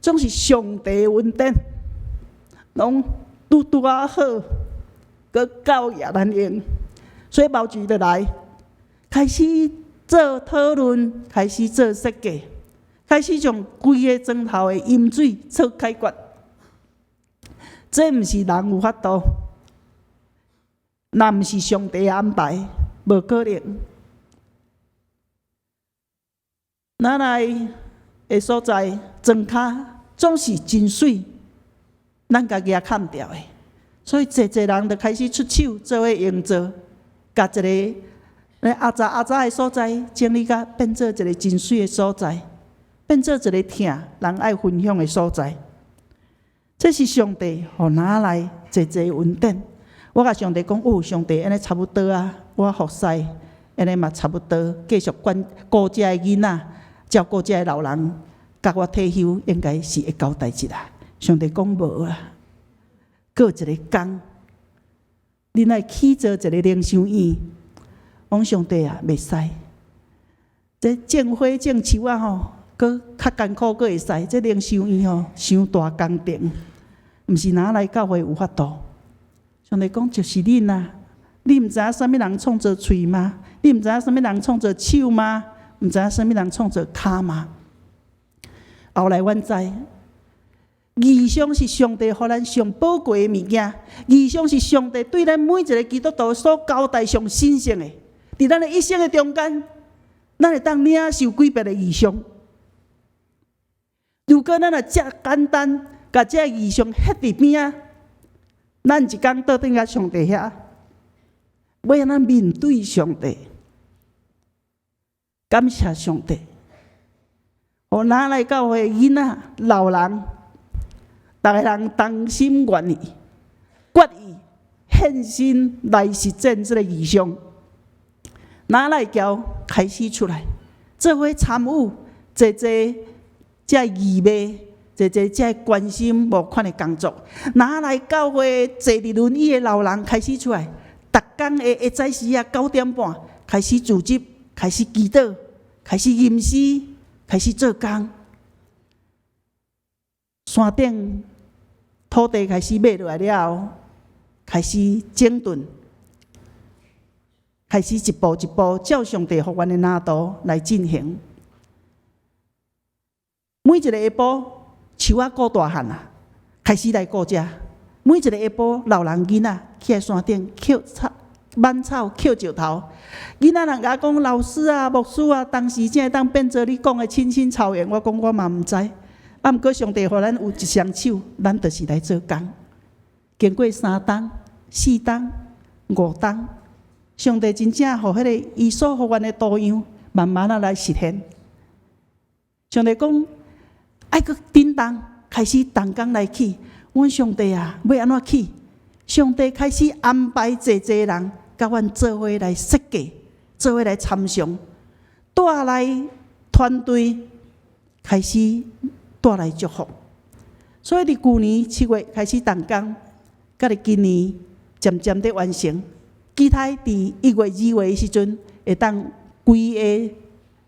總是上帝的恩典，攏拄拄仔好，閣夠額咱用。水保局就來，開始做討論，開始做設計，開始將規个莊頭的飲水做解決。這毋是人有法度，若毋是上帝安排，無可能。咱來的所在，莊跤總是真媠，咱家己也砍掉的，所以濟濟人就開始出手做伙營造，共一个阿雜阿雜的所在整理甲變做一个真媠的所在，變做一个疼人愛分享的所在。這是上帝予拿來濟濟恩典。我共上帝講，哦，上帝，按呢差不多啊，我服侍，按呢嘛差不多，繼續管顧這个囡仔。照顧這个老人，佮我退休應該是會交代誌啦。上帝講無啊，閣有一個工，恁愛起造一个靈修院。我講上帝啊，袂使。這種花種樹仔吼，閣較艱苦，閣會使。這靈修院吼，傷大工程，毋是哪來教會有法度。上帝講就是恁啊！你毋知影啥物人創造喙嗎？你毋知影啥物人創造手嗎？毋知影啥物人創造跤嗎？後來阮知，異象是上帝予咱上寶貴的物件，異象是上帝對咱每一个基督徒所交代上神聖的，佇咱的一生的中間，咱會當領受幾遍的異象。如果咱若遮簡單，共這異象歇佇邊仔，咱一工倒轉來上帝遐，欲按怎面對上帝？感謝上帝，予哪來教會囡仔、老人，逐个人同心願意、決意獻身來實踐這个異象。哪來橋開始出來，做伙參與，濟濟這義務，濟濟這關心募款的工作。哪來教會坐佇輪椅的老人開始出來，逐工的下早時啊9點半開始組織，開始祈禱，開始吟詩，開始做工。山頂土地開始買落來了後，開始整頓，開始一步一步照上帝予阮的藍圖來進行。每一个下晡，樹仔顧大漢啊，開始來顧遮。每一个下晡，老人囡仔起來山頂抾草、挽草、抾石頭。囡仔人共我講，老師啊、牧師啊，當時才會當變做你講的青青草原。我講我嘛毋知。啊，毋過上帝予咱有一雙手，咱就是來做工。經過3冬、4冬、5冬，上帝真正予彼个伊所予阮的圖樣，慢慢仔來實現。上帝講愛閣振動，開始動工來起。阮上帝啊，欲按怎起？上帝開始安排濟濟人，佮阮做伙來設計，做伙來參詳，帶來團隊開始帶來祝福。所以佇舊年7月開始動工，佮佇今年漸漸佇完成。期待佇1月、2月的時陣，會當規个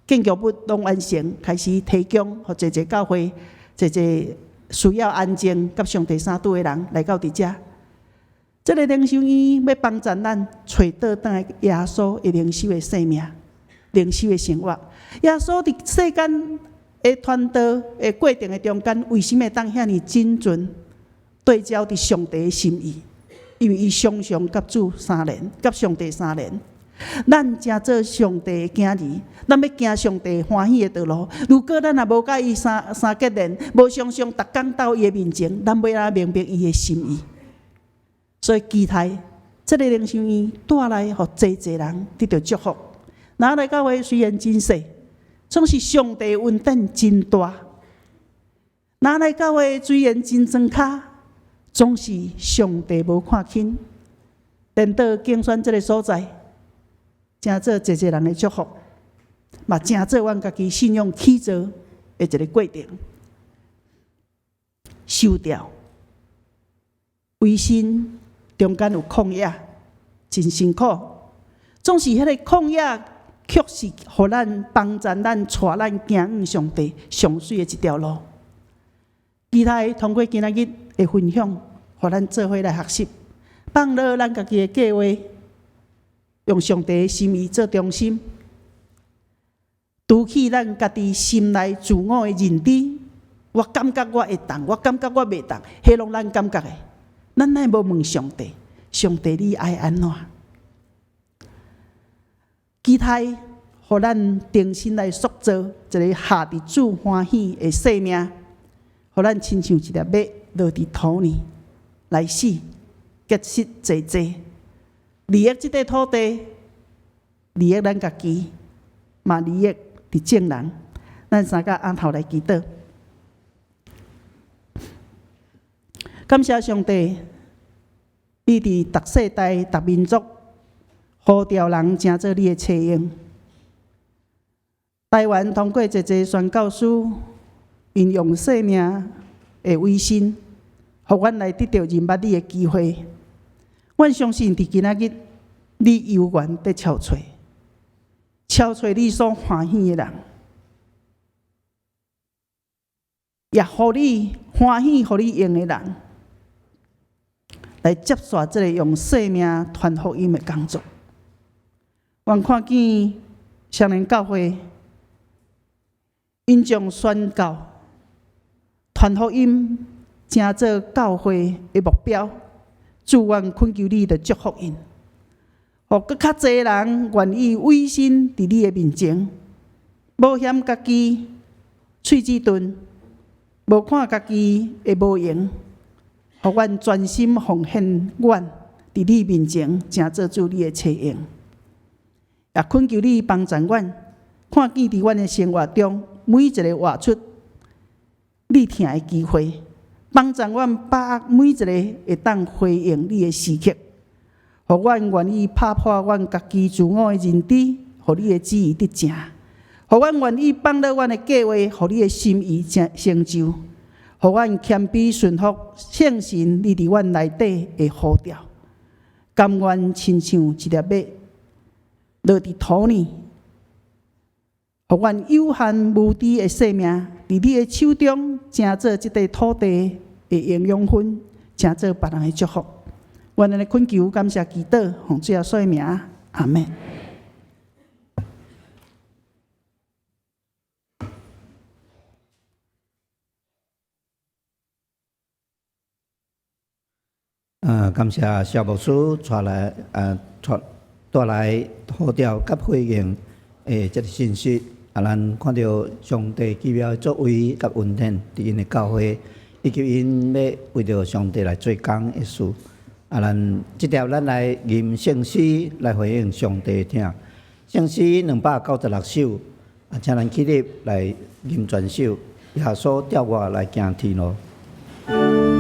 建築物攏完成，開始提供予濟濟教會、濟濟需要安靜佮上帝相拄的人來到佇遮。這个靈修院欲幫助咱揣倒轉來耶穌的靈修的生命、靈修的生活。耶穌佇世間的傳道的過程的中間，為啥物會當遐爾精準對焦佇上帝的心意？因為伊常常佮主相連，佮上帝相連。咱成做上帝的囝兒，咱欲行上帝歡喜的道路。如果咱若無佮伊相結連，無常常逐工到伊的面前，咱欲按怎明白伊的心意？所以期待這个靈修院帶來予濟濟人得著祝福。哪來教會雖然真細，總是上帝恩典真大。哪來教會雖然真莊跤，總是上帝無看輕。顛倒競選這个所在，成做濟濟人的祝福，嘛成做阮家己信仰起造的一个過程。收掉，委身中間有曠野，真辛苦。總是彼个曠野，卻是予咱幫助咱、帶咱行向上帝上媠的一條路。期待通過今仔日的分享，予咱做伙來學習，放落咱家己的計劃，用上帝的心意做中心，除去咱家己心內自我的認知。我感覺我會當，我感覺我袂當，彼攏咱感覺的。咱哪會無問上帝？上帝你愛按怎？期待予咱重新來塑造一个合佇主歡喜的生命，予咱親像一粒麥落佇土裡來死，結實濟濟，利益這塊土地，利益咱家己，嘛利益佇眾人。咱三個按頭來祈禱。感謝上帝，你佇逐世代、逐民族呼召人成做你的冊用。台灣通過濟濟宣教師，𪜶用生命的委身，予阮來得著認捌你的機會。阮相信佇今仔日，你猶原佇敲揣，敲揣你所歡喜的人。也予你歡喜，予你用的人來接續這个用生命傳福音的工作。阮看見雙連教會，𪜶將宣教、傳福音，成做教會的目標。主，阮懇求你，著祝福𪜶，予閣較濟人願意委身佇你的面前，無嫌家己喙齒鈍，無看家己的無閒，予阮專心奉獻阮佇你面前，成做主你的冊用。也懇求你幫助阮，看見佇阮的生活中，每一个活出你疼的機會，幫助阮把握每一个會當回應你的時刻，予阮願意拍破阮家己自我的認知，予你的旨意得成；予阮願意放落阮的計劃，予你的心意成就；予阮謙卑順服聖神，你佇阮內底的呼召，甘願親像一粒麥落佇土裡，予阮有限無知的生命，佇你的手中，成做這塊土地的營養分，成做別人的祝福。阮按呢懇求，感謝祈禱，奉主耶穌的名，阿們。感謝蕭牧師帶來，帶來呼召佮回應的這个信息。啊，咱看著上帝奇妙的作為佮恩典，佇𪜶的教會，以及𪜶欲為著上帝來做工的事。啊，咱這條咱來吟聖詩來回應上帝的疼。聖詩296首，啊，請咱起立來吟全首。耶穌帶我來行天路。耶穌。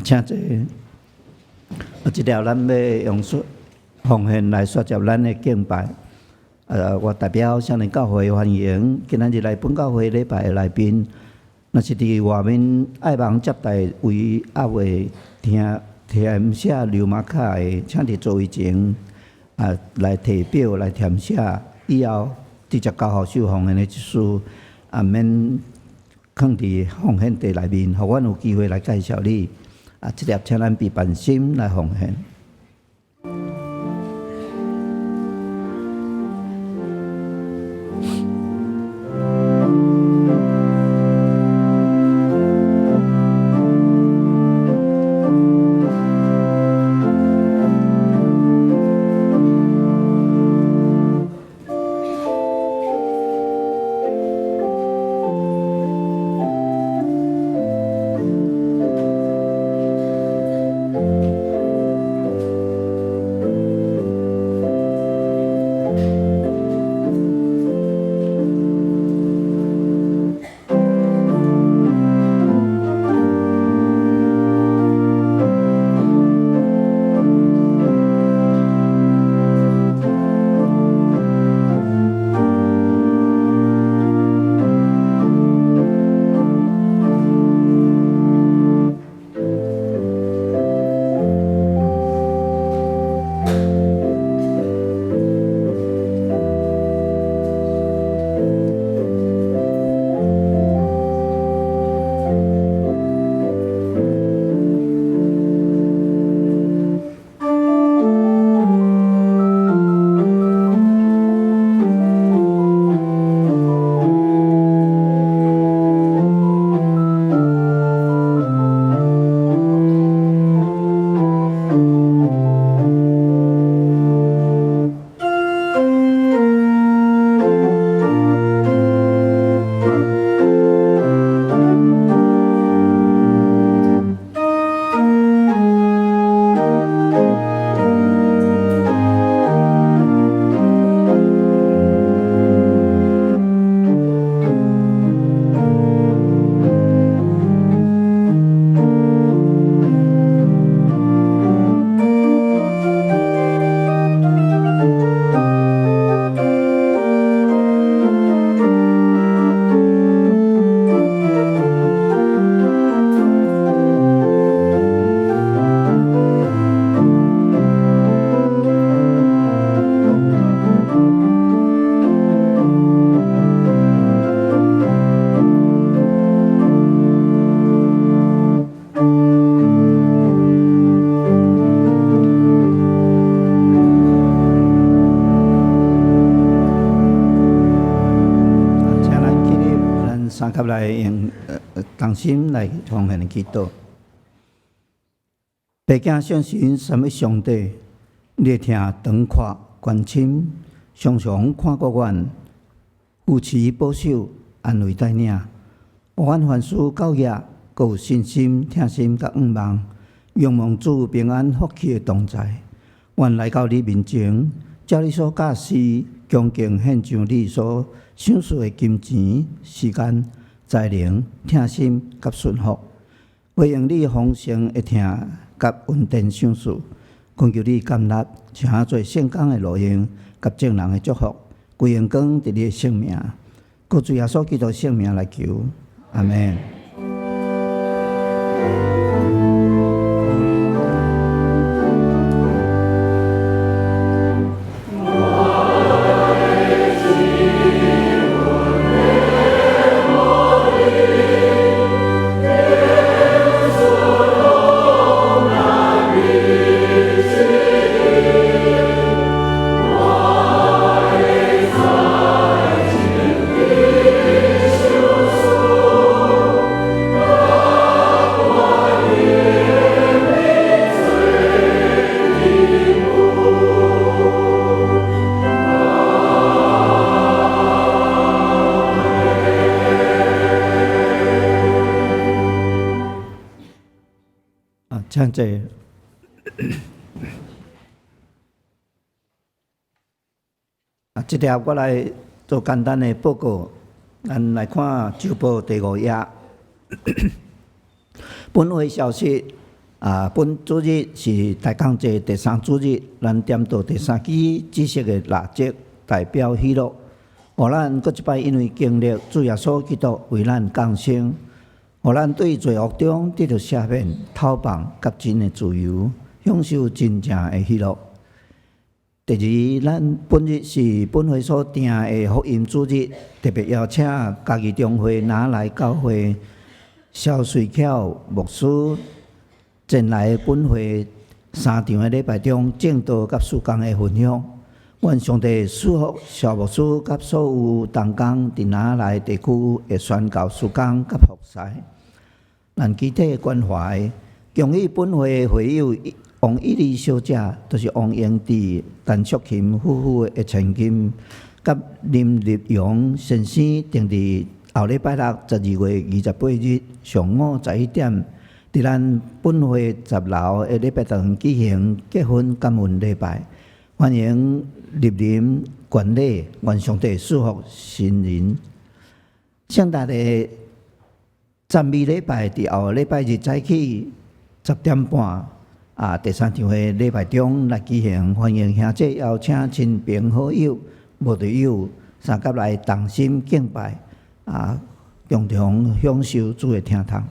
請坐。啊，這粒咱欲用奉獻來續接咱的敬拜。我代表少年教會歡迎今仔日來本教會禮拜的來賓。若是佇外面愛網接待位猶未聽填寫流麻卡的，請佇座位前啊來提表來填寫，以後直接交予收奉獻的執事，啊免囥佇奉獻袋內面，予阮有機會來介紹你。啊，這粒請咱備辦心來奉獻。請咱起立，咱三佮來用同心來奉獻的祈禱。父子聖神三一上帝，你的疼長闊關深，常常看顧阮，扶持保守，安慰帶領，予阮凡事到額，閣有信心、疼心佮向望，仰望主平安福氣的同在。阮來到你面前，照你所教示，恭敬獻上你所賞賜的金錢、時間、才能、疼心佮順服，回應你豐盛的疼佮恩典賞賜，懇求你甘納，成做聖工的路用佮眾人的祝福，歸榮光佇你的聖名，靠主耶穌基督聖名來求，阿們。啊，請坐。啊，這條我來做簡單的報告。咱來看週報第五頁。本會消息，啊，本主日是大公節第三主日，咱點著第三支紫色的蠟燭，代表喜樂。予咱閣一擺因為經歷主耶穌基督為咱降生，予咱對罪惡中得著赦免、透放佮真的自由，享受真正的喜樂。第二，咱本日是本會所訂的福音主日，特別邀請嘉義中會拿來教會蕭瑞巧牧師前來本會三場的禮拜中證道佮事工的分享。願上帝賜福蕭牧師佮所有同工佇拿來地區的宣教事工佮服侍。咱具體關懷，恭喜本會會友王一麗小姐，就是王英智、陳淑琴夫婦的千金，佮林立榮先生，定佇後禮拜六12月28日上午11點，佇咱本會10樓的禮拜堂舉行結婚感恩禮拜，歡迎蒞臨觀禮，願上帝賜福新人。聖誕的讚美禮拜佇後禮拜日早起10點半，啊，第三場的禮拜中來舉行，歡迎兄弟邀請親朋好友、慕道友相佮來同心敬拜，啊，共同享受主的疼痛。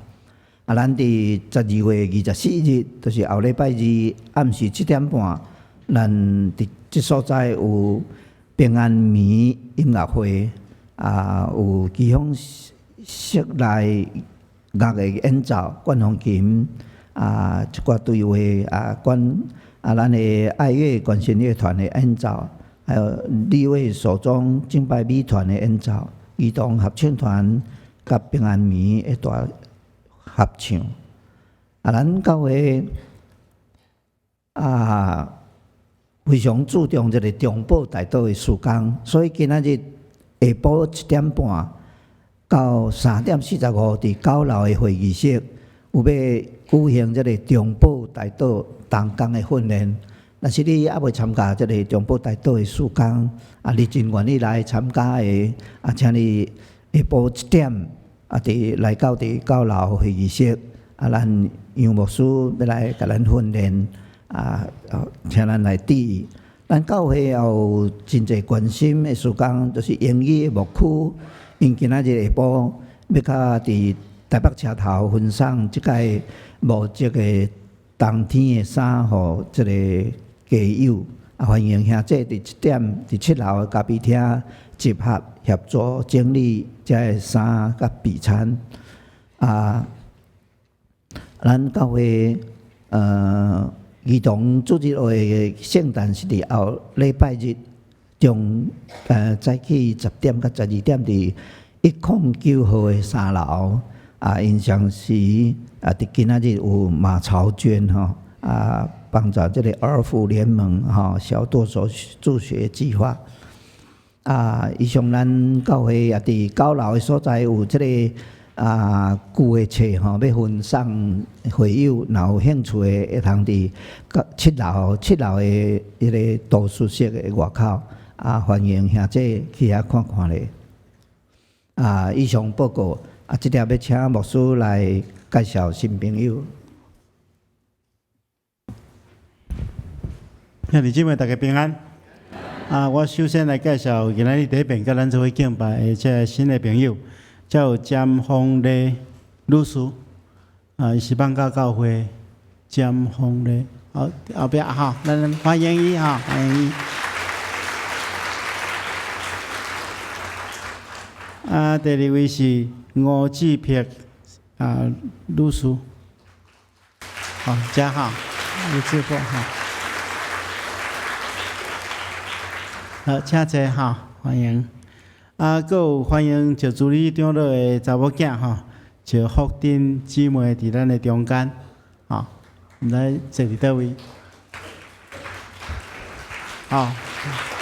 啊，咱佇12月24日，就是後禮拜二暗時7點半，咱佇這所在有平安暝音樂會，啊，有基方室內樂的演奏，管風琴。啊，一寡對話啊，管啊，咱的愛樂管弦樂團的演奏，還有立位手中敬拜美團的演奏，兒童合唱團佮平安暝的大合唱。啊，咱教會啊，非常注重這個中保代禱的事工，所以今仔日下晡1點半到3點45，佇9樓的會議室有欲舉行這個中保代禱同工的訓練。若是你猶未參加這個中保代禱的事工，啊，你真願意來參加的，啊，請你下晡1點啊，佇來到佇9樓會議室，啊，咱楊牧師欲來共咱訓練，啊，請咱來注意。咱教會也有真濟關心的事工，就是英語的牧區，𪜶今仔日下晡欲較佇台北車頭分送這屆募集的冬天的衫予這個家友，啊，歡迎兄弟佇7點佇7樓的咖啡廳集合協助整理這个衫佮備餐。啊，咱教會兒童主日學的聖誕是佇後禮拜日中早起10點到12點佇109號的3樓。啊，𪜶上時啊，佇今仔日有馬槽捐吼，啊，幫助這個兒福聯盟吼小舵手助學計劃。啊，以上咱教會也佇9樓的所在有這個啊舊的冊吼，欲分送會友，若有興趣的，會通佇7樓的彼個圖書室的外口，啊，歡迎兄弟去遐看看咧。啊，以上報告。啊，這下欲請牧師來介紹新朋友。兄弟姊妹，大家平安。啊，我首先來介紹今仔日第一遍佮咱做伙敬拜的這个新的朋友，叫詹鳳麗女士。啊，伊是艋舺教會詹鳳麗。好，後壁哈，咱歡迎伊哈，歡迎伊。啊，第二位是吳志柏啊女士。好，遮哈，吳志柏哈。好，請坐哈，歡迎。啊，閣有歡迎石助理長老的查某囝吼，石福珍姊妹佇咱的中間，吼，毋知坐佇佗位？好，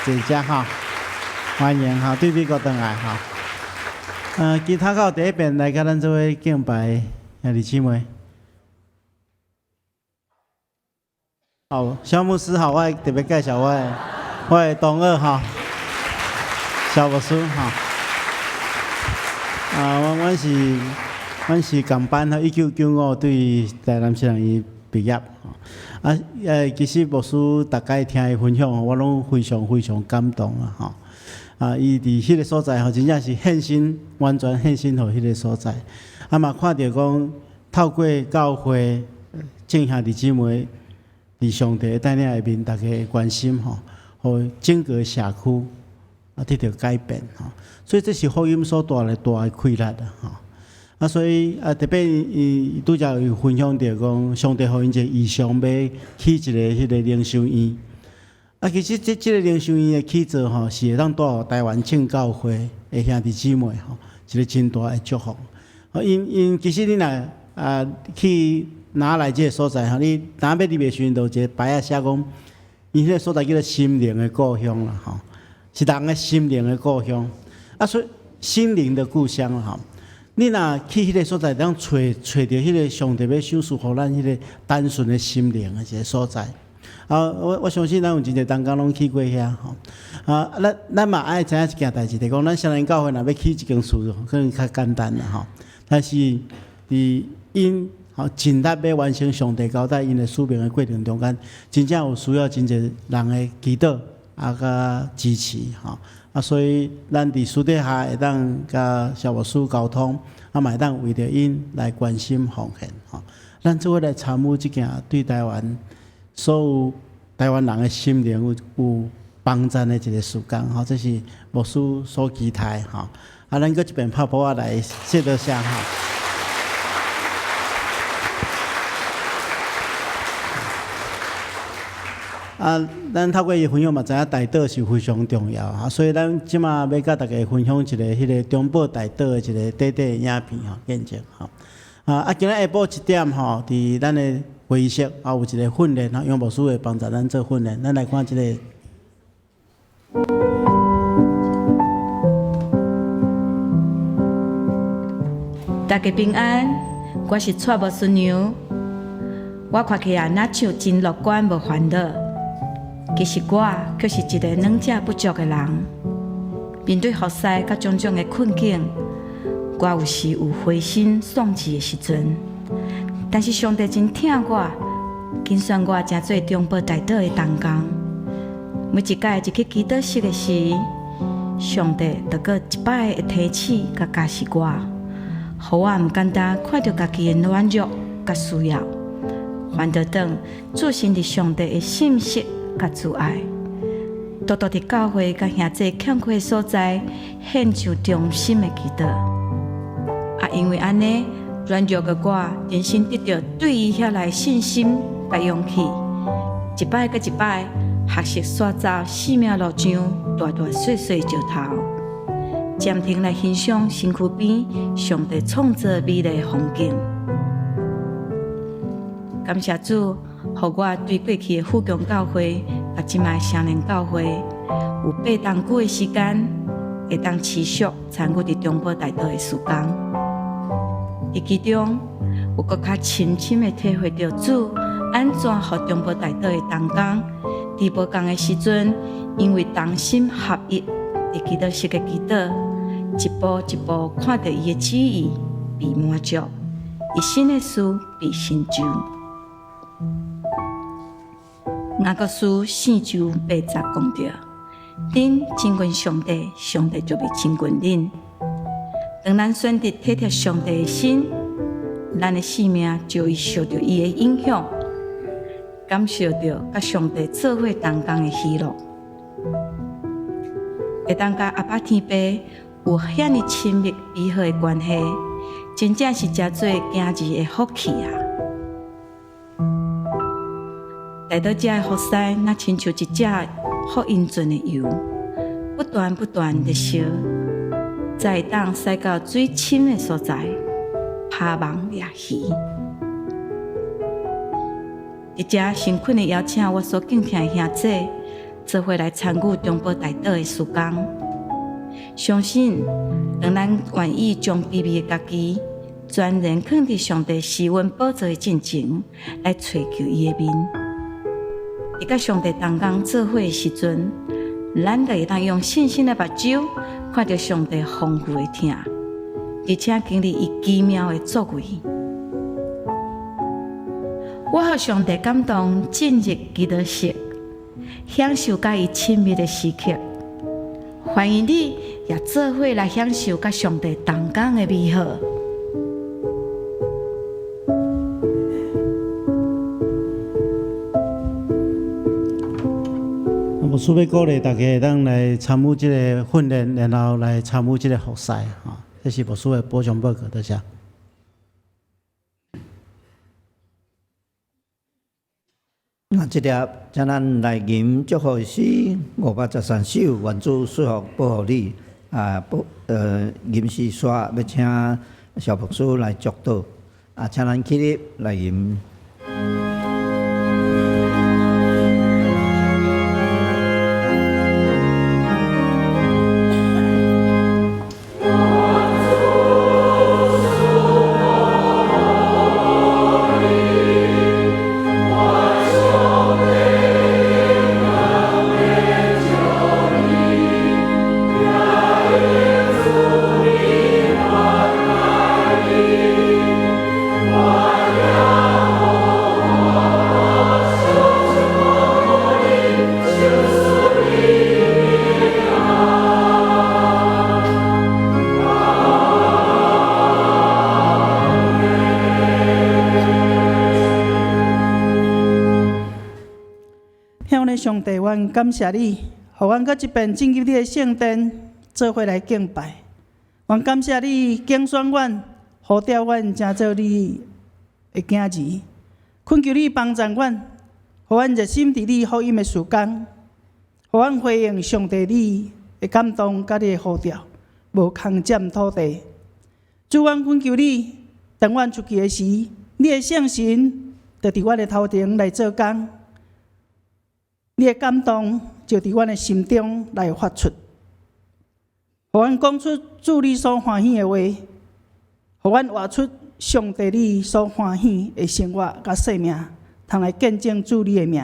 坐遮哈，歡迎哈，對美國轉來哈。其他閣有第一遍來佮咱做伙敬拜兄弟姊妹。好，蕭牧師好，我會特別介紹我的同學哈，蕭牧師哈。啊，阮是同班哈，1995對台南市人醫畢業。啊，其實牧師逐擺聽伊分享，我攏非常非常感動啊！吼，啊，伊佇彼个所在吼，真正是獻身，完全獻身予彼个所在。啊嘛，看著講透過教會眾兄弟姊妹佇上帝帶領下面，逐家關心吼，予整個社區啊得著改變吼。所以這是福音所帶來大的氣力啊！吼。啊，所以啊，特別伊拄才有分享著講，上帝予𪜶一个異象，欲起一个彼个靈修院。啊，其實這個靈修院的起造吼，是會當帶予台灣正教會的兄弟姊妹吼，一個真大的祝福。啊，𪜶其實你若啊去拿來這个所在吼，你若欲入的時陣，就有一个牌仔寫講，𪜶彼个所在叫做心靈的故鄉啦，吼，是人的心靈的故鄉。啊，所以心靈的故鄉吼。你若去彼个所在，當揣揣著彼个上帝欲賞賜予咱彼个單純的心靈的一个所在。啊，我相信咱有真濟同工攏去過遐吼。啊，咱嘛愛知影一件代誌，就是講咱雙連教會若欲起一間厝，可能較簡單啦吼。但是佇𪜶吼盡力欲完成上帝交代𪜶的使命的過程中間，真正有需要真濟人的祈禱啊，佮支持吼。啊，所以咱佇私底下會當佮蕭牧師溝通，啊，嘛會當為著𪜶來關心奉獻吼。咱做伙來參與這件對台灣所有台灣人的心靈有幫贊的一個事工吼，這是牧師所期待吼。啊，咱閣一遍拍噗仔來謝多謝吼。啊，咱透過伊分享嘛，知影代禱是非常重要啊，所以咱這馬欲佮大家分享一个彼个中保代禱的一个短短的影片吼，見證吼。啊，今仔下晡一點吼，佇咱的會議室啊有一个訓練吼，楊牧師會幫助咱做訓練，咱來看這个。大家平安，我是蔡牧師娘。我看起來若像真樂觀，無煩惱。其實我卻是一個軟食不足的人。面對服侍佮種種的困境，我有時有灰心喪志的時陣。但是上帝真疼我，揀選我成做中保代禱的同工。每一擺入去祈禱室的時，上帝就閣一擺會提醒佮教示我，予我毋簡單看著家己的軟弱佮需要，反倒轉置身佇上帝的信實佮慈愛，獨獨佇教會佮兄弟欠缺的所在，獻上忠心的祈禱。啊，因為按呢，軟弱的我，人生得著對伊遐來信心佮勇氣，一擺閣一擺學習刷走生命路上大大細細石頭，暫停來欣賞身軀邊上帝創造美麗的風景。感謝主，予我對過去的富強教會，佮這擺雙連教會，有八冬久的時間，會當持續參與佇中保代禱的事工。佇其中，有閣較深深的體會著主按怎予中保代禱的同工，佇無仝的時陣，因為同心合一，佇祈禱室的祈禱，一步一步看著伊的旨意被滿足，伊新的事被成就。雅各書四章八節講著：恁親近上帝，上帝就欲親近恁。當咱選擇體貼上帝的心，咱的生命就會受著伊的影響，感受著佮上帝做伙同工的喜樂，會當佮阿爸天父有遐爾親密美好的關係，真正是誠做囝兒的福氣啊！來到這的服侍，若親像一隻福音船的油，不斷不斷的燒，才會當駛到水深的所在，拋網掠魚。佇遮誠懇的邀請我所敬疼的兄弟，做伙來參與中保代禱的事工。相信當咱願意將卑微的家己，全然囥佇上帝施恩寶座的進前，來揣求伊的面。佇佮上帝同工做伙的時陣，咱就會當用信心的目睭看著上帝豐富的疼，而且經歷伊奇妙的作為。我予上帝感動，進入祈禱室，享受佮伊親密的時刻。歡迎你也做伙來享受佮上帝同工的美好。牧師欲鼓勵大家會當來參與這个訓練，然後來參與這个服侍，吼。這是牧師的補充報告，多謝。那這粒，請咱來吟祝福詩513首，願主賜福保護你。啊，保吟詩煞欲請小牧師來祝禱。啊，請咱起立來吟。天父上帝，阮感謝你，予阮閣一遍進入你的聖殿，做伙來敬拜。阮感謝你揀選阮，呼召阮成做你的囝兒。懇求你幫助阮，予阮熱心佇你福音的事工，予阮回應上帝你的感動佮你的呼召，無空佔土地。主，阮懇求你，當阮出去的時，你的聖神就佇阮的頭前來做工。你的感動就佇阮的心中來發出，予阮講出主你所歡喜的話，予阮活出上帝你所歡喜的生活佮生命，通來見證主你的名。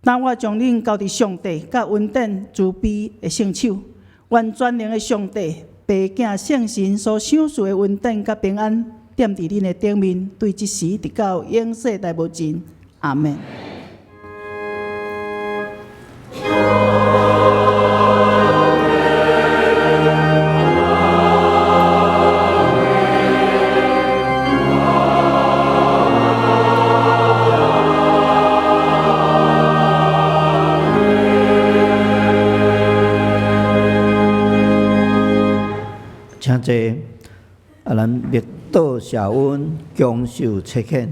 當我將恁交佇上帝佮恩典慈悲的聖手，願全能的上帝、父子聖神所賞賜的恩典佮平安，踮佇恁的頂面，對這時直到永世代無盡。阿們。請坐，啊，咱默禱謝恩，享受差遣。